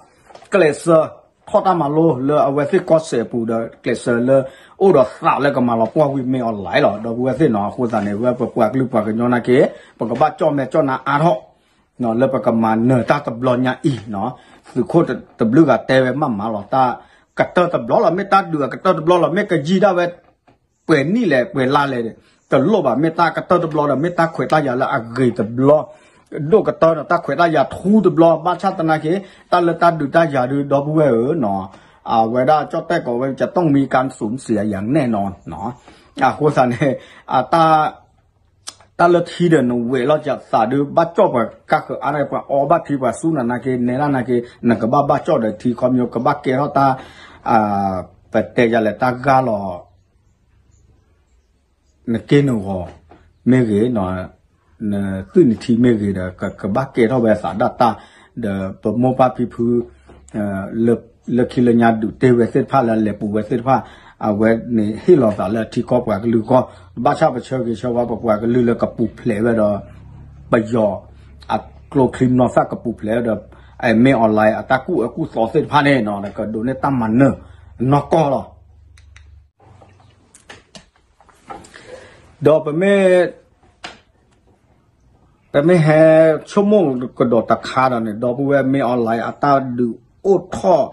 ကျဲးစၢးထီၣ်တၢ်မၤလိလၢအဝဲသ့ၣ်ကီၢ်စဲၣ်အပူၤဒီး ကျဲးစၢးလၢအိၣ်ဒီးသးလၢကမၤလီၤပှီၢ်ဝံၤမ့ၢ်အီၤလဲၣ်လီၤ. ဒီပုၢ်ဝဲၢ်သ့ၣ်နီၤ အဃိသတးန့ၣ် ဝဲပပှၤကလုာ်ပှၤကညီနာ်က့ ပကဘၣ်ကၠီၣ်မဲာ်ကၠီၣ်နါအါထီၣ် လၢပကမၤနၢၤတၢ်တဘျီညါအံၤ သုးခိၣ်တဘျုးဂၤတဲဝဲမးမးလီၤ တၢ်ကတၢၢ်တဘျီလီၤ မ့ၢ်တၢ်ဒုးအကတၢၢ်တဘျီလီၤ မ့ၢ်ကယံာ်ဒၣ်ဝဲ ပှဲၤနံၣ်လဲၣ် ပှဲၤလါလဲၣ် တလိၣ်ဘၣ် မ့ၢ်တၢ်ကတၢၢ်တဘျီဒီး မ့ၢ်တၢ်ခွဲးတၢ်ယာ်လၢအဂ့ၤတဘျီ, ဒိၣ်ကတၢၢ်ဒီးတၢ်ခွဲးတၢ်ယာ်ထူတဘျီ, ဘၣ်ဆၣ်သနာ်က့ တၢ်လၢတၢ်ဒုးတၢ်ယၤဒုး ဒီပုၢ်ဝဲၢ်ဧၢနီၤ, အဝဲဒၣ်ကၠီၣ်တဲၣ်ကိးဝဲ จะต้องมีการสูญเสียอย่างแน่นอนနီၤ, အဃိသတးန့ၣ် အတၢ် တၢ်လၢထံဒီးနဝဲးလီၤယသးဒုး ဘၣ်ကၠီၣ်ပှၤကါဃုာ်အါန့ၣ် ပှၤအီဘၣ်ထံ ပှၤစူၢ်နၤနာ်က့ နဲဒၣ်နာ်က့ နကဘၣ်ဘၣ်ကၠီၣ်ဒီးထံခီမညီ ကဘၣ်ကဲထီၣ်တၢ် ပတဲယၤလဲၣ် တၢ်ဂၢ်လီၤ နက့ၢ်နဂီၤမ့ၢ်ဂ့ၤ, နသွံၣ်နထံမ့ၢ်ဂ့ၤဒီး ကဘၣ်ကဲထီၣ်ဝဲသးဒၣ်တၢ်, ဒီးပမိၢ်ပၢ်ဖံဖု လၢခံလၢညါဒုးတ့ၢ်ဝဲသ့ၣ်တဖၣ်လၢအလဲၤပူၤဝဲသ့ၣ်တဖၣ်, အဝဲန့ၣ်ဟ့ၣ်လီၤသးလၢထံကီၢ်ပှၤကလုာ်အဂီၢ်, ဘၣ်ဆၣ်ပဆၢဂ့ၤဆၢဝါပပှၤကလုာ်လၢကပူၤဖျဲးဝဲဒီး ပယီၤ အကျိချံမျိာ်သၣ်ကပူၤဖျဲးဝဲဒီး မင်းအောင်လှိုင် အတၢ်ကူၣ်အၢကူၣ်သီသ့ၣ်တဖၣ်န့ၣ်နီၤ ကဒိးန့ၢ်တၢ်မၤနၢၤနီၢ်ကီၢ်လီၤ. ဒီးပမ့ၢ် ပမ့ၢ်ဟဲဆိကမိၣ်ကဒီးတခါဒီးန့ၣ် ဒီပုၢ်ဝဲၢ် မင်းအောင်လှိုင် အတၢ်ဒုးအိၣ်ထီၣ်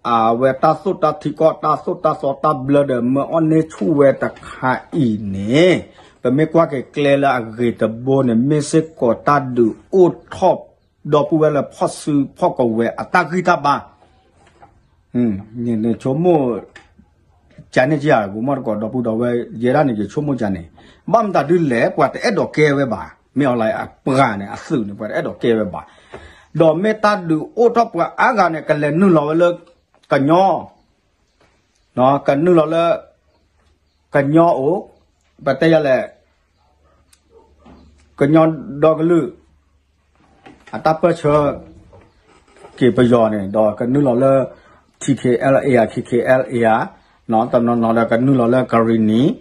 အဝဲတၢ်သိၣ်တၢ်ထံကီၢ် တၢ်သိၣ်တၢ်သီတၢ်ဘျၢဒီး မၢအီၣ်န့ၢ်ဆူၣ်ဝဲတခါအံၤန့ၣ် ပမ့ၢ်ကွၢ်က့ၤကျဲလၢအဂ့ၤတဘိန့ၣ် မ့ၢ်စ့ၢ်ကီးတၢ်ဒုးအိၣ်ထီၣ် ဒီပုၢ်ဝဲၢ်လၢဖီၣ်စုဖီၣ်ကဝဲၤအတၢ်ဂံၢ်တၢ်ဘါ နဆိကမိၣ် ကန့ၣ်ကယၤ ဂိၤမီၣ်တကိး ဒီပုၢ်ဒီဝဲၢ် ယဲဒၣ်န့ၣ် ယဆိကမိၣ်ကန့ၣ် ဘၣ်မတၤဒုလဲၣ် ပှၤတအဲၣ်ဒိးကဲဝဲဘၣ် မင်းအောင်လှိုင် အပှၤန့ၣ် အသုးန့ၣ် ပှၤတအဲၣ်ဒိးကဲဝဲဘၣ်, ဒီးမ့ၢ်တၢ်ဒုးအိၣ်ထီၣ်ပှၤအါဂၤန့ၣ် ကလဲၤနုာ်လီၤဝဲလၢ ကညီ ကနုာ်လီၤလၢ ကညီအိၣ် ပတဲယၤလဲၣ် ကညီဒီကလုာ် အတၢ်ပၢၢ်ဆၢ က့ၤပယီၤန့ၣ် ဒီးကနုာ်လီၤလၢ ထံခ့အဲလ်အ့ဧါ ခ့ခ့အဲလ်အ့ဧါ, တနီၤနီၤဒီးကနုာ်လီၤလၢကရံၣ်နံၤ,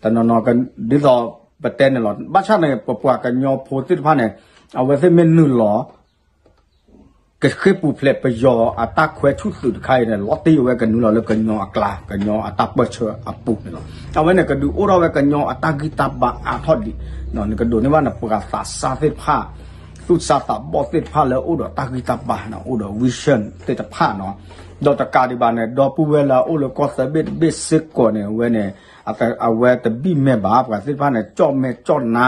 တနီၤနီၤ ဒ်သိးပတဲန့ၣ်လီၤ. ဘၣ်ဆၣ်န့ၣ် ပပှၤကညီဖိသ့ၣ်တဖၣ်န့ၣ် အဝဲသ့ၣ်မ့ၢ်နုာ်လီၤ ကဃ့ၢ်ပူၤဖျဲးပယီၤအတၢ်ခွဲဆူၣ်သုးတခါအံၤန့ၣ် လီၤတ့ၢ်ဝဲကနုာ်လီၤလၢကညီအကျါ ကညီအတၢ်ပၢၢ်ဆၢအပူၤန့ၣ်လီၤ. အဝဲန့ၣ် ကဒုးအိၣ်ထီၣ်ဝဲကညီအတၢ်ဂံၢ်တၢ်ဘါအါထီၣ်ဒံး, နကဒိးန့ၢ်ဘၣ်နပှၤသးစၢ်သ့ၣ်တဖၣ် သူၣ်စၢ်သးဘီၣ်သ့ၣ်တဖၣ်လၢအိၣ်ဒီးတၢ်ဂံၢ်တၢ်ဘါန့ၣ် အိၣ်ဒီး vision သ့ၣ်တဖၣ်နီၤ. ဒီးတကးဒံးဘၣ်န့ၣ် ဒီပုၢ်ဝဲၢ်လၢအအိၣ်လၢကီၢ်သၢဘ့ၣ်တဘ့ၣ်စ့ၢ်ကီးန့ၣ် အဝဲန့ၣ် အဝဲတဘံၣ်မဲာ်ဘၣ် ပှၤသ့ၣ်တဖၣ်န့ၣ် ကၠီၣ်မဲာ်ကၠီၣ်နါ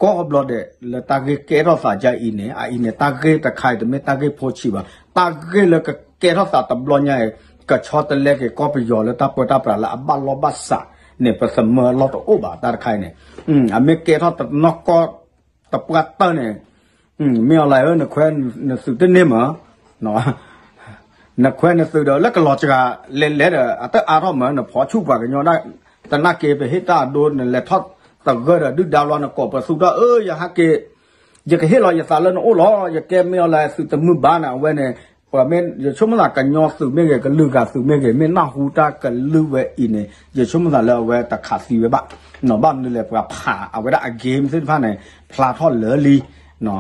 ကိးဘျီဒဲး လၢတၢ်ဂ့ၢ်ကဲထီၣ်သးဒ်အံၤန့ၣ် အအံၤန့ၣ် တၢ်ဂ့ၢ်တခါအံၤ တမ့ၢ်တၢ်ဂ့ၢ်ဖိဆံးဘၣ်. တၢ်ဂ့ၢ်လၢကကဲထီၣ်သးတဘျီညါအံၤ ကဆီတလဲက့ၤကီၢ်ပယီၤလၢတၢ်ပၢတၢ်ပြးလၢအဘၣ်လီၢ်ဘၣ်စးန့ၣ် ပသမၢလီၢ်တအိၣ်ဘၣ် တၢ်တခါအံၤန့ၣ်. အမ့ၢ်ကဲထီၣ်တနီၢ်ကီၢ်တပှၢ်တၢၢ်န့ၣ် မ့ၢ်အီၤလၢ နခွဲးနသုးတန့ၢ်မး နခွဲးနသုးဒီး လၢကလီၤစှၤလဲၤလဲၤဒီး အတၢ်အါထီၣ်မး နဖီၣ်ဆူၣ်ပှၤကညီဒၣ် သနာ်က့ ပဟ့ၣ်တၢ်အဒိ နလဲၤထီၣ်သဂၢၢ်ဒီး ဒုၣ်ဒါဘျီ နကိးပသူထီၣ် အၢ ယဟဲက့ၤ ယကဟ့ၣ်လီၤယသးလၢနအိၣ်လီၤ ယကဲမ့ၢ်အီၤလၢသုးတမုာ်ဘၣ်န့ၣ် အဝဲန့ၣ် ပှၤမ့ၢ် ယဆိကမိၣ်သး ကညီသုးမ့ၢ်ဂ့ၤ ကလုာ်ဂၤသုးမ့ၢ်ဂ့ၤ မ့ၢ်နၢ်ဟူတၢ်ကလုၢ်ဝဲအံၤန့ၣ် ယဆိကမိၣ်သးလၢအဝဲတခးသံဝဲဘၣ်. ဘၣ်မနုၤလဲၣ် ပှၤဖးအဝဲဒၣ်အ game သ့ၣ်တဖၣ်န့ၣ် ဖျါထီၣ်လၢာ်လံ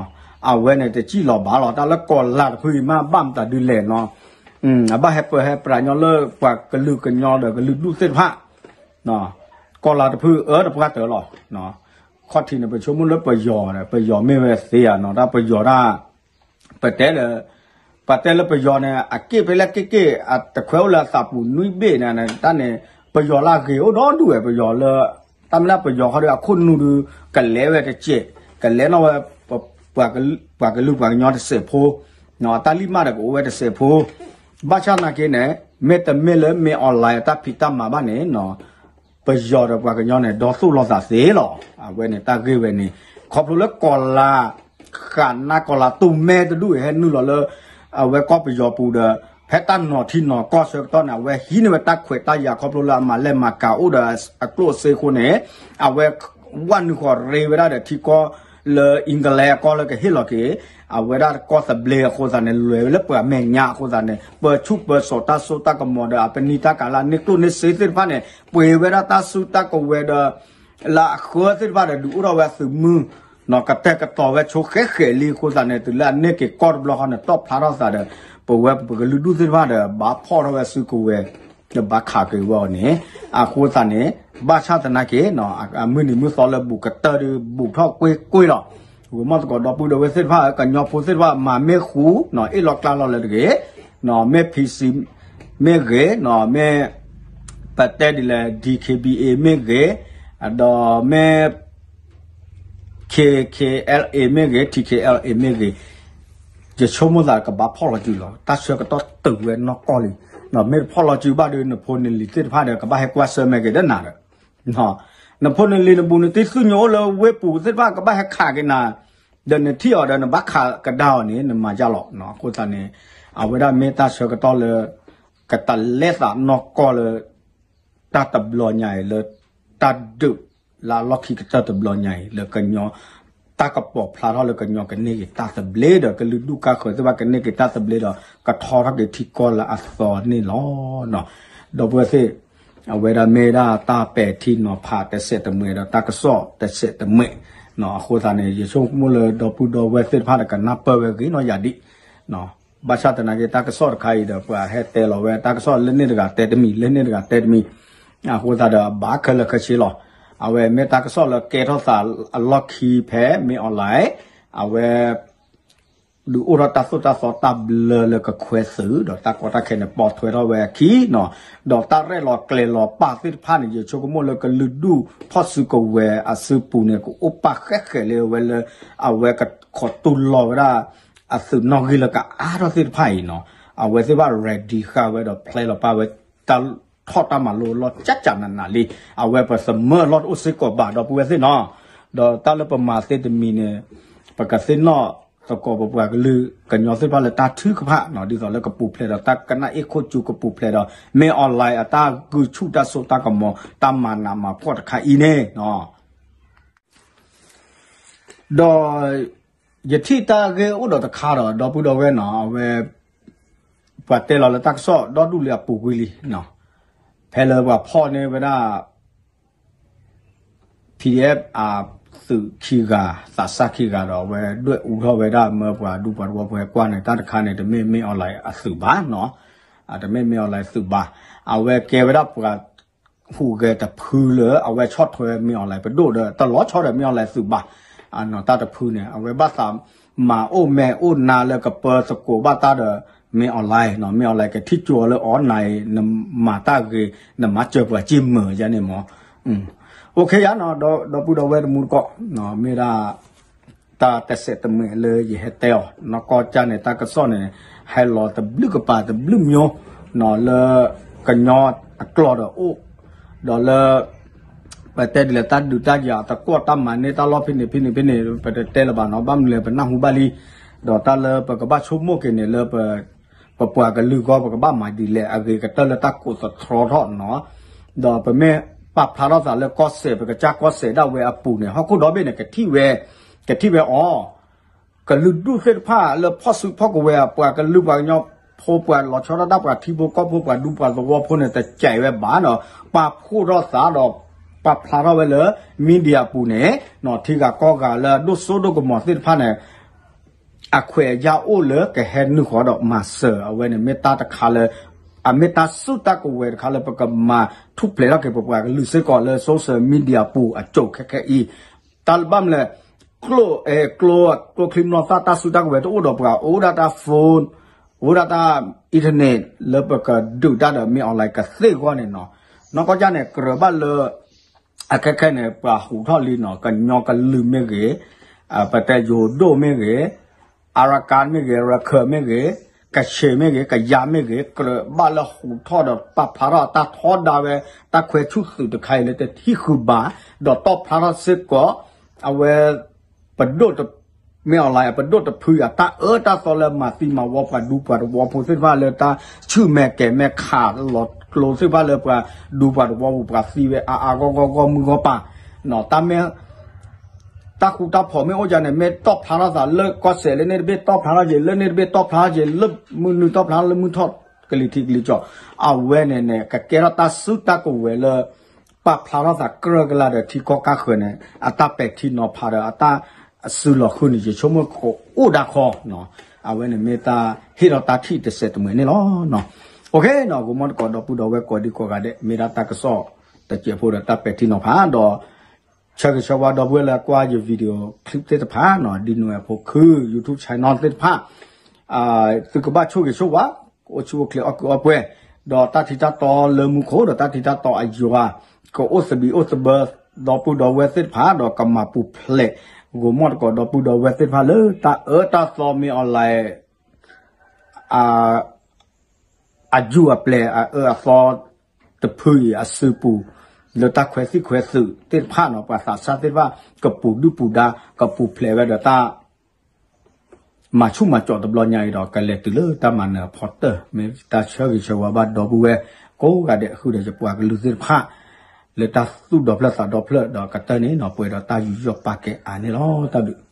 အဝဲန့ၣ် တစံၣ်လီၤဘၣ်လီၤ တၢ်လၢကီၢ်လၤတဖုအံၤမး ဘၣ်မတၤဒုလဲၣ်နီၤ. အဘၣ်ဟဲပၢဟဲပြးညီလၢပှၤကလုာ်ကညီဒီးကလုာ်ဒူၣ်သ့ၣ်တဖၣ် ကီၢ်လၤတဖုအၢတပှၢ်တၢၢ်လီၤ. ခီၣ်ထံးန့ၣ် ပဆိကမိၣ်လၢပယီၤဒီး ပယီၤမ့ၢ်ဝဲသ့ဧါနီၤ တၢ်ပယီၤတၢ် ပတဲလၢ ပတဲလၢပယီၤန့ၣ် အက့ၣ်ဖဲလဲၣ်က့ၣ်က့ၣ် အတခွဲးအိၣ်လၢအသးပူၤနွံဘ့ၣ်န့ၣ် တၢ်န့ၣ် ပယီၤလၢအဂ့ၤအိၣ်ဒီဒူၣ်ဝဲ ပယီၤလၢ တၢ်မ့ၢ်ဒၣ်ပယီၤခီဒီး အခိၣ်နူာ်ဒုး ကလဲၤဝဲတစဲး ကလဲၤနီၣ်ဝဲ ပှၤကလုာ်ပှၤကညီတစဲးဖိ တၢ်လံၢ်မးဒီးကအိၣ်ဝဲတစဲးဖိ ဘၣ်ဆၣ်သနာ်က့န့ၣ် မ့တမ့ၢ်လၢမ့ၢ် online အတၢ်ဖံးတၢ်မၤဘၣ်န့ၣ် ပယီၤဒီးပှၤကညီန့ၣ် ဒီသိၣ်လိာ်သးသ့လီၤ. အဝဲန့ၣ်တၢ်ဂ့ၢ်ဝဲန့ၣ် ခီဖျိလၢကီၢ်လၤ ဃာ်နါကီၢ်လၤတူၢ်မဲတဒူၣ်အံၤ ဟဲနုာ်လီၤလၢ အဝဲကီၢ်ပယီၤပူၤဒီး ဖဲတၢ်နီၤထံနီၤကီၢ်ဆၢကတီၢ်န့ၣ် အဝဲဟံးန့ၢ်ဝဲတၢ်ခွဲးတၢ်ယာ်ခီဖျိလၢအမၤလဲၢ်မၤကၤအိၣ်ဒီးအကျိၣ်အစ့အဃိန့ၣ် အဝဲဝဲနုာ်ဃီၤရ့ဝဲဒၣ်ဒီးထံကီၢ်လၢ England အကီၢ်လၢကဟ့ၣ်လီၤက့ၤ အဝဲဒၣ်ကီၢ်သဘျ့အဃိသတးန့ၣ် လဲၤဝဲလၢပှၤမဲာ်ညါအဃိသတးန့ၣ် ပၢဆူၣ်ပၢစိးတၢ်စိတၢ်ကမီၤဒီး အပနံာ်တၢ်ကၤလၢန့ၢ်ကျိၣ်န့ၢ်စ့သ့ၣ်တဖၣ်န့ၣ် ပှ့ၤဝဲဒၣ်တၢ်စုတၢ်ကဝဲၤဒီး လၢအဃၢသ့ၣ်တဖၣ်ဒီး ဒုးအိၣ်ထီၣ်ဝဲအသုးမုၢ် ကတဲာ်ကတီၤဝဲဆိဃဲးဃဲးလံအဃိသတးန့ၣ် တုၤလၢအန့ၢ်က့ၤကီၢ်တဘျီဃီန့ၣ် တီၣ်ဖျါထီၣ်သးဒီး ပဝဲပကလုာ်ဒူၣ်သ့ၣ်တဖၣ်ဒီး ဘၣ်ဖီၣ်ထီၣ်ဝဲစုကဝဲၤ ဒီးဘၣ်ခးက့ၤဝဲအီၤန့ၣ် အဃိသတးန့ၣ် ဘၣ်ဆၣ်သနာ်က့ အမုၢ်နံၤမုၢ်သီလၢဘူးကတၢၢ်ဒီး ဘူးထီၣ်ကွ့ၢ်ကွ့ၢ်လီၤ. ဂီၤမီၢ်သကိးဒီပုၢ်ဒီဝဲၢ်သ့ၣ်တဖၣ် ကညီဖိသ့ၣ်တဖၣ် မၤမ့ၢ်ဃူ အ့ၣ်လီၤကျါလီၤလၢတဂ့ၤ မ့ၢ် PC မ့ၢ်ဂ့ၤ မ့ၢ် ပတဲဒ်လဲၣ် DKBA မ့ၢ်ဂ့ၤ ဒီးမ့ၢ် K K L A မ့ၢ်ဂ့ၤ T K L A မ့ၢ်ဂ့ၤ, ယဆိကမိၣ်သးကဘၣ်ဖီၣ်လီၤစုလီၤ. တၢ်ဆၢကတီၢ်တုၤဝဲနီၢ်ကီၢ်လံ. မ့ၢ်တဖီၣ်လီၤစုဘၣ်ဒီး နဖိနလံၤသ့ၣ်တဖၣ်ဒီး ကဘၣ်ဟဲကွၢ်ဆၢၣ်မဲာ်က့ၤဒီးနၤဒီး နဖိနလံၤနဘူးနတံၢ် သုညိအိၣ်လၢဝ့ၢ်ပူၤသ့ၣ်တဖၣ် ကဘၣ်ဟဲခးက့ၤနၤ, ဒီးနထံၣ်အီၤဒီး နဘၣ်ခးကဒါအီၤန့ၣ် နမၤယါလီၤ. အဃိသတးန့ၣ် အဝဲဒၣ်မ့ၢ်တၢ်ဆၢကတီၢ်လၢ ကတလဲသးနီၢ်ကီၢ်လၢ တၢ်တဘျီညါအံၤလၢ တၢ်ဒုးလၢအလီၢ်ခံကတၢၢ်တဘျီညါအံၤ လၢကညီ တၢ်ကပိာ်ဖျါထီၣ်လၢကညီကန့ၢ်က့ၤတၢ်သဘျ့ဒီး ကလုာ်ဒူၣ်ကါဃၢၤသ့ၣ်တဖၣ်ကန့ၢ်က့ၤတၢ်သဘျ့ဒီး ကထီထီၣ်က့ၤထံကီၢ်လၢအသီန့ၣ်လီၤ. ဒီပုၢ်ဝဲၢ်သ့ၣ်, အဝဲဒၣ်မ့ၢ်ဒၣ်တၢ်ပဲာ်ထံနီၤဖးတစဲးတမှဲးဒီးတၢ်ကစီၣ်တစဲးတမှဲး, အဃိသတးန့ၣ် ယဆိကမိၣ်လၢဒီပုၢ်ဒီဝဲၢ်သ့ၣ်တဖၣ်ဒီး ကနၢ်ပၢၢ်ဝဲဂ့ၤနီၢ်ယၤဒံး ဘၣ်ဆၣ်သနာ်က့ တၢ်ကစီၣ်တခါအံၤဒီး ပှၤဟဲတဲလီၤဝဲ တၢ်ကစီၣ်လၢန့ၣ်တဂၤတဲတမံၤ လၢန့ၣ်တဂၤတဲတမံၤ, အဃိသတးဒီး ဘၣ်ခဲလၢာ်ခဲဆ့လီၤ. အဝဲမ့ၢ်တၢ်ကစီၣ်လၢကဲထီၣ်သးအလီၢ်ခံဖဲ မင်းအောင်လှိုင် အဝဲ ဒုးအိၣ်ထီၣ်တၢ်သိၣ်တၢ်သီတၢ်ဘျၢလၢကခွဲသုး ဒီးတၢ်ကီတၢ်ခဲန့ၣ် ပိာ်ထွဲထီၣ်ဝဲအခံနီၤ, ဒီးတၢ်ရဲၣ်လီၤကျဲၤလီၤပာ်သ့ၣ်တဖၣ်န့ၣ် ယဆိကမိၣ်လၢကလုာ်ဒူၣ်ဖီၣ်စုကဝဲၤအစုပူၤန့ၣ် ကအိၣ်ပာ်ဃဲးဃဲးလၢဝဲလၢ အဝဲကခိးတူၢ်လိာ်ဝဲဒၣ် အသုးနီၣ်ဂံၢ်လၢကအါထီၣ်သ့ၣ်တဖၣ်အံၤနီၤ, အဝဲသ့ၣ်ဘၣ် ready ဃာ်ဝဲဒီး plan လီၤပာ်ဝဲ တၢ်ထီၣ်တၢ်မၤလိလီၢ်ကၠးကၠးနးနးလံ, အဝဲပသမၢလီၢ်တအိၣ်စ့ၢ်ကီးဘၣ် ဒီပုၢ်ဝဲၢ်သ့ၣ်နီၤ, ဒီးတၢ်လၢပမၤသ့တမံၤန့ၣ် ပကသ့ၣ်နီၣ်သကိးပပှၤကလုာ်ကညီသ့ၣ်တဖၣ်လၢတၢ်ထုကဖၣ်နီၤ, ဒ်သိးလၢကပူၤဖျဲးဒီးတၢ်ကနၣ်အ့ၣ်ခိၣ်ကၠူကပူၤဖျဲးဒီး မင်းအောင်လှိုင် အတၢ်ဂုာ်ဆူၣ်တၢ်စိတၢ်ကမီၤ တၢ်မၤနးမၤဖှီၣ်တခါအံၤန့ၣ်နီၤ ဒီး ယထံၣ်တၢ်ဂ့ၢ်အိၣ်ဒီးတခါဒီး ဒီပုၢ်ဒီဝဲၢ်နီၤ, အဝဲ ပှၤတဲလီၤလၢတၢ်ကစီၣ်ဒီဒူၣ်လံအပူၤကွံာ်လံနီၤ, ဖဲလၢပှၤဖီၣ်န့ၢ်ဝဲဒၣ် PDF အသုးခံဂၤ သးစၢ်ခံဂၤဒီး အဝဲဒွဲၣ်အူထီၣ်ဝဲဒၣ် မၢပှၤဒူပှၤသဝီဖိဟဲကွၢ်န့ၣ် တၢ်တခါန့ၣ် တမ့ၢ် မင်းအောင်လှိုင် အသုးဘၣ်နီၤ, တမ့ၢ် မင်းအောင်လှိုင် သုးဘၣ်, အဝဲကဲဝဲဒၣ်ပှၤ ဟူးဂဲၤတဖုလၢ အဝဲဆီၣ်ထွဲ မင်းအောင်လှိုင် ပဒိၣ်ဒီး တလီၤဆီဒီး မင်းအောင်လှိုင် သုးဘၣ်, တၢ်တဖုန့ၣ် အဝဲဘၣ်သးမၤအိၣ်မဲာ်အိၣ်နါလၢကပၢသကိးဘၣ်တၢ်ဒီး မင်းအောင်လှိုင်နီၤ, မင်းအောင်လှိုင် ကထံၣ်ကၠိအီၤလၢအီၤနၤအံၤ နမၤတၢ်ဂ့ၤ နမၤစၢၤပှၤက့ၢ်မုာ်ယါန့ၣ်မး, အိၣ်ခ့ယါနီၤ, ဒီပုၢ်ဒီဝဲၢ်တမူတကိး မ့ၢ်ဒၣ် တၢ်တစဲးတမှဲးလၢယဟဲတဲအီၤ နီၢ်ကီၢ်ကၢ်န့ၣ် တၢ်ကစီၣ်န့ၣ် ဟဲလီၤတဘျုးကပၤတဘျုးမျိုး လၢကညီအကျိာ်ဒီးအိၣ် ဒီးလၢ ပတဲဒ်လဲၣ် တၢ်ဒုးတၢ်ယၤသကိးတၢ်မၤန့ၢ်တၢ်လီၢ်ဖဲန့ၣ်ဖဲန့ၣ်ဖဲန့ၣ် ပတတဲလၢၤဘၣ်နီၤ, ဘၣ်မနုၤလဲၣ် ပနၢ်ဟူဘၣ်လံ, ဒီးတၢ်လၢပကဘၣ်ဆိကမိၣ်က့ၤန့ၣ်လၢ ပပှၤကလုာ်ဂီၢ် ပကဘၣ်မၤဒ်လဲၣ် အဂ့ၤကတၢၢ်လၢတၢ်ကိးသတြီထီၣ်နီၤ, ဒီးပမ့ၢ်ပာ်ဖျါထီၣ်သးလၢကီၢ်စဲၣ် ပကစၢ်ကီၢ်စဲၣ်ဒၣ်ဝဲအပူၤန့ၣ် ဟီၣ်ခိၣ်ဒီဘ့ၣ်န့ၣ် ကထံၣ်ဝဲ ကထံၣ်ဝဲအီၤ ကလုာ်ဒူၣ်သ့ၣ်တဖၣ်လၢဖီၣ်စုဖီၣ်ကဝဲၤ ပှၤကလုာ်ပှၤကညီဖိ ပှၤလီၤဆီဒၣ်တၢ်ပှၤထံဖိကီၢ်ဖိ ပှၤဒူပှၤသဝီဖိန့ၣ် တစဲးဝဲဘၣ်ဒီး ပာ်ဖှိၣ်ထီၣ်သးဒီး ပာ်ဖျါထီၣ်ဝဲလၢ media အပူၤန့ၣ် ထံဂၤကီၢ်ဂၤလၢအဒိၣ်စိဒိၣ်ကမီၤသ့ၣ်တဖၣ်န့ၣ် အခွဲးအယာ်အိၣ်လၢကဟဲနုာ်ဃီဒီးမၤစၢၤ အဝဲန့ၣ်မ့ၢ်တၢ်တခါလၢ အမ့ၢ်တၢ်စုတၢ်ကဝဲၤတခါလၢပကမၤထူၣ်ဖျဲးထီၣ်က့ၤပပှၤကလုာ်စ့ၢ်ကီးလၢ social media ပူၤအစိၤခဲခဲအံၤ တၢ်လၢဘၣ်မနုၤလဲၣ် ကျိ ကျိ ကျိချံမျိာ်သၣ်တၢ်စုတၢ်ကဝဲၤတအိၣ်ဒီးပှၤ အိၣ်ဒၣ်တၢ် phone အိၣ်ဒၣ်တၢ် internet လၢပကဒုးတၢ်ဒီး မင်းအောင်လှိုင် ကသ့ၣ်ဂီၢ်န့ၣ်နီၤ နီၢ်ကီၢ်ကၢ်န့ၣ် ကြၢးဘၣ်လၢ အခဲခဲန့ၣ် ပှၤဟူးထီၣ်လံနီၤ ကညီကလုာ်မ့ၢ်ဂ့ၤ, ပတဲယိၤဒိၣ်မ့ၢ်ဂ့ၤ, အရကၣ်မ့ၢ်ဂ့ၤ, ရခၢၣ်မ့ၢ်ဂ့ၤ, ကဆ့ၣ်မ့ၢ်ဂ့ၤ, ကယၤမ့ၢ်ဂ့ၤ, ကြၢးဘၣ်လၢဟူးထီၣ်ဒီးပာ်ဖျါထီၣ်တၢ်ထီဒါဝဲ တၢ်ခွဲးဆူၣ်သုးတခါအံၤလၢတထံၣ်ဃုာ်ဘၣ်, ဒီးတီၣ်ဖျါထီၣ်စ့ၢ်ကီး အဝဲ ပဒိၣ်တ မင်းအောင်လှိုင် အပဒိၣ်တဖုအတၢ်အၢတၢ်သီလၢမၤသံမၤဝီပှၤဒူပှၤသဝီဖိသ့ၣ်တဖၣ်လၢတၢ် ဆူၣ်မဲာ်ကဲၤမဲာ်ခးလီၤကျိသ့ၣ်တဖၣ်လၢပှၤဒူပှၤသဝီပူၤ ပှၤသံဝဲအါအါဂီၢ်ဂီၢ်ဂီၢ်မုၢ်ဂီၢ်ပၤ တၢ်မ့ၢ် တၢ်ဃူတၢ်ဖိးမ့ၢ်အိၣ်ဒ်န့ၣ် မ့ၢ်တီၣ်ဖျါထီၣ်သးလၢကီၢ်စဲၣ်လၢန့ၣ်တဘ့ၣ် တီၣ်ဖျါထီၣ်က့ၤ လၢန့ၣ်တဘ့ၣ် တီၣ်ဖျါထီၣ်က့ၤ လၢမုၢ်နုာ်တီၣ်ဖျါထီၣ်လၢမုၢ်ထီၣ်ကလံၤထံးကလံၤကီၤ အဝဲန့ၣ်န့ၣ် ကကဲထီၣ်တၢ်စုတၢ်ကဝဲၤလၢ ပာ်ဖျါထီၣ်သးကြၢးကလာ်ဒီးထံကီၢ်ကါဃၢၤန့ၣ် အတၢ်ပဲာ်ထံနီၤဖးဒီးအတၢ်စုလီၤဃုာ်န့ၣ် ယဆိကမိၣ်ကအိၣ်ဒၣ်ခီ အဝဲန့ၣ်မ့ၢ်တၢ်ဟ့ၣ်ထီၣ်တၢ်ထံၣ်တစဲးတမှဲၤန့ၣ်လီၤ. အိၣ်ခ့နီၤ ဂီၤမီၢ်တကိးဒီပုၢ်ဒီဝဲၢ်ကိးဒံကိးဂၤဒဲး မ့ၢ်ဒၣ်တၢ်ကစီၣ်တစဲးဖိဒီးတၢ်ပဲာ်ထံနီၤဖးဒီး ဆၢဂ့ၤဆၢဝါဒီပုၢ်ဝဲၢ်လၢကွၢ်ယ video clip သ့ၣ်တဖၣ်နီၤ ဒ်နွဲၣ်အဖိခု YouTube channel သ့ၣ်တဖၣ် သုကဘၣ်ဆိၣ်ဂ့ၤဆိၣ်ဝါ ကအိၣ်ဆူၣ်အိၣ်ချ့အီၣ်ကုၢ်အီၣ်ပှဲၤ ဒီးတၢ်ထံတၢ်တီလၢမူခိၣ် ဒီးတၢ်ထံတၢ်တီအယွၤ ကအိၣ်သဘံၣ်အိၣ်သဘၢ ဒီပုၢ်ဒီဝဲၢ်သ့ၣ်တဖၣ်ဒီးကမၤပူၤဖျဲး ဂိၤမီၣ်တကိးဒီပုၢ်ဒီဝဲၢ်သ့ၣ်တဖၣ်လၢတၢ်အၢတၢ်သီမ့ၢ်အီၤလဲၣ် အယူၢ်အပျဲၢ်အအၢအသီတဖုအံၤအစုပူၤ လၢတၢ်ခွဲးသံၣ်ခွဲးသုးသ့ၣ်တဖၣ်နီၤ ပှၤသးစၢ်သ့ၣ်တဖၣ် ကပူၤဒုၣ်ပူၤဒါ ကပူၤဖျဲးဝဲဒီးတၢ် မၤဆူၣ်မၤကၠီးတဘျီညါအံၤဒီး ကလဲၤတုၤလၢတၢ်မၤနၢၤအဖီတၢၢ် မ့ၢ်တၢ်ဆၢဂ့ၤဆၢဝါဘၣ်ဒီပုၢ်ဝဲၢ်ကိးဂၤဒဲး ဃုာ်ဒီးယပှၤကလုာ်သ့ၣ်တဖၣ် လၢတၢ်သူၣ်ဒီဖျၢၣ်သးဒီဖျၢၣ်ဒီးကတၢၢ်န့ၣ်နီၤ ပှဲၤဒီးတၢ်ယူးယီၣ်ပာ်ကဲအါန့ၣ်လီၤ. တၢ်ဘျုး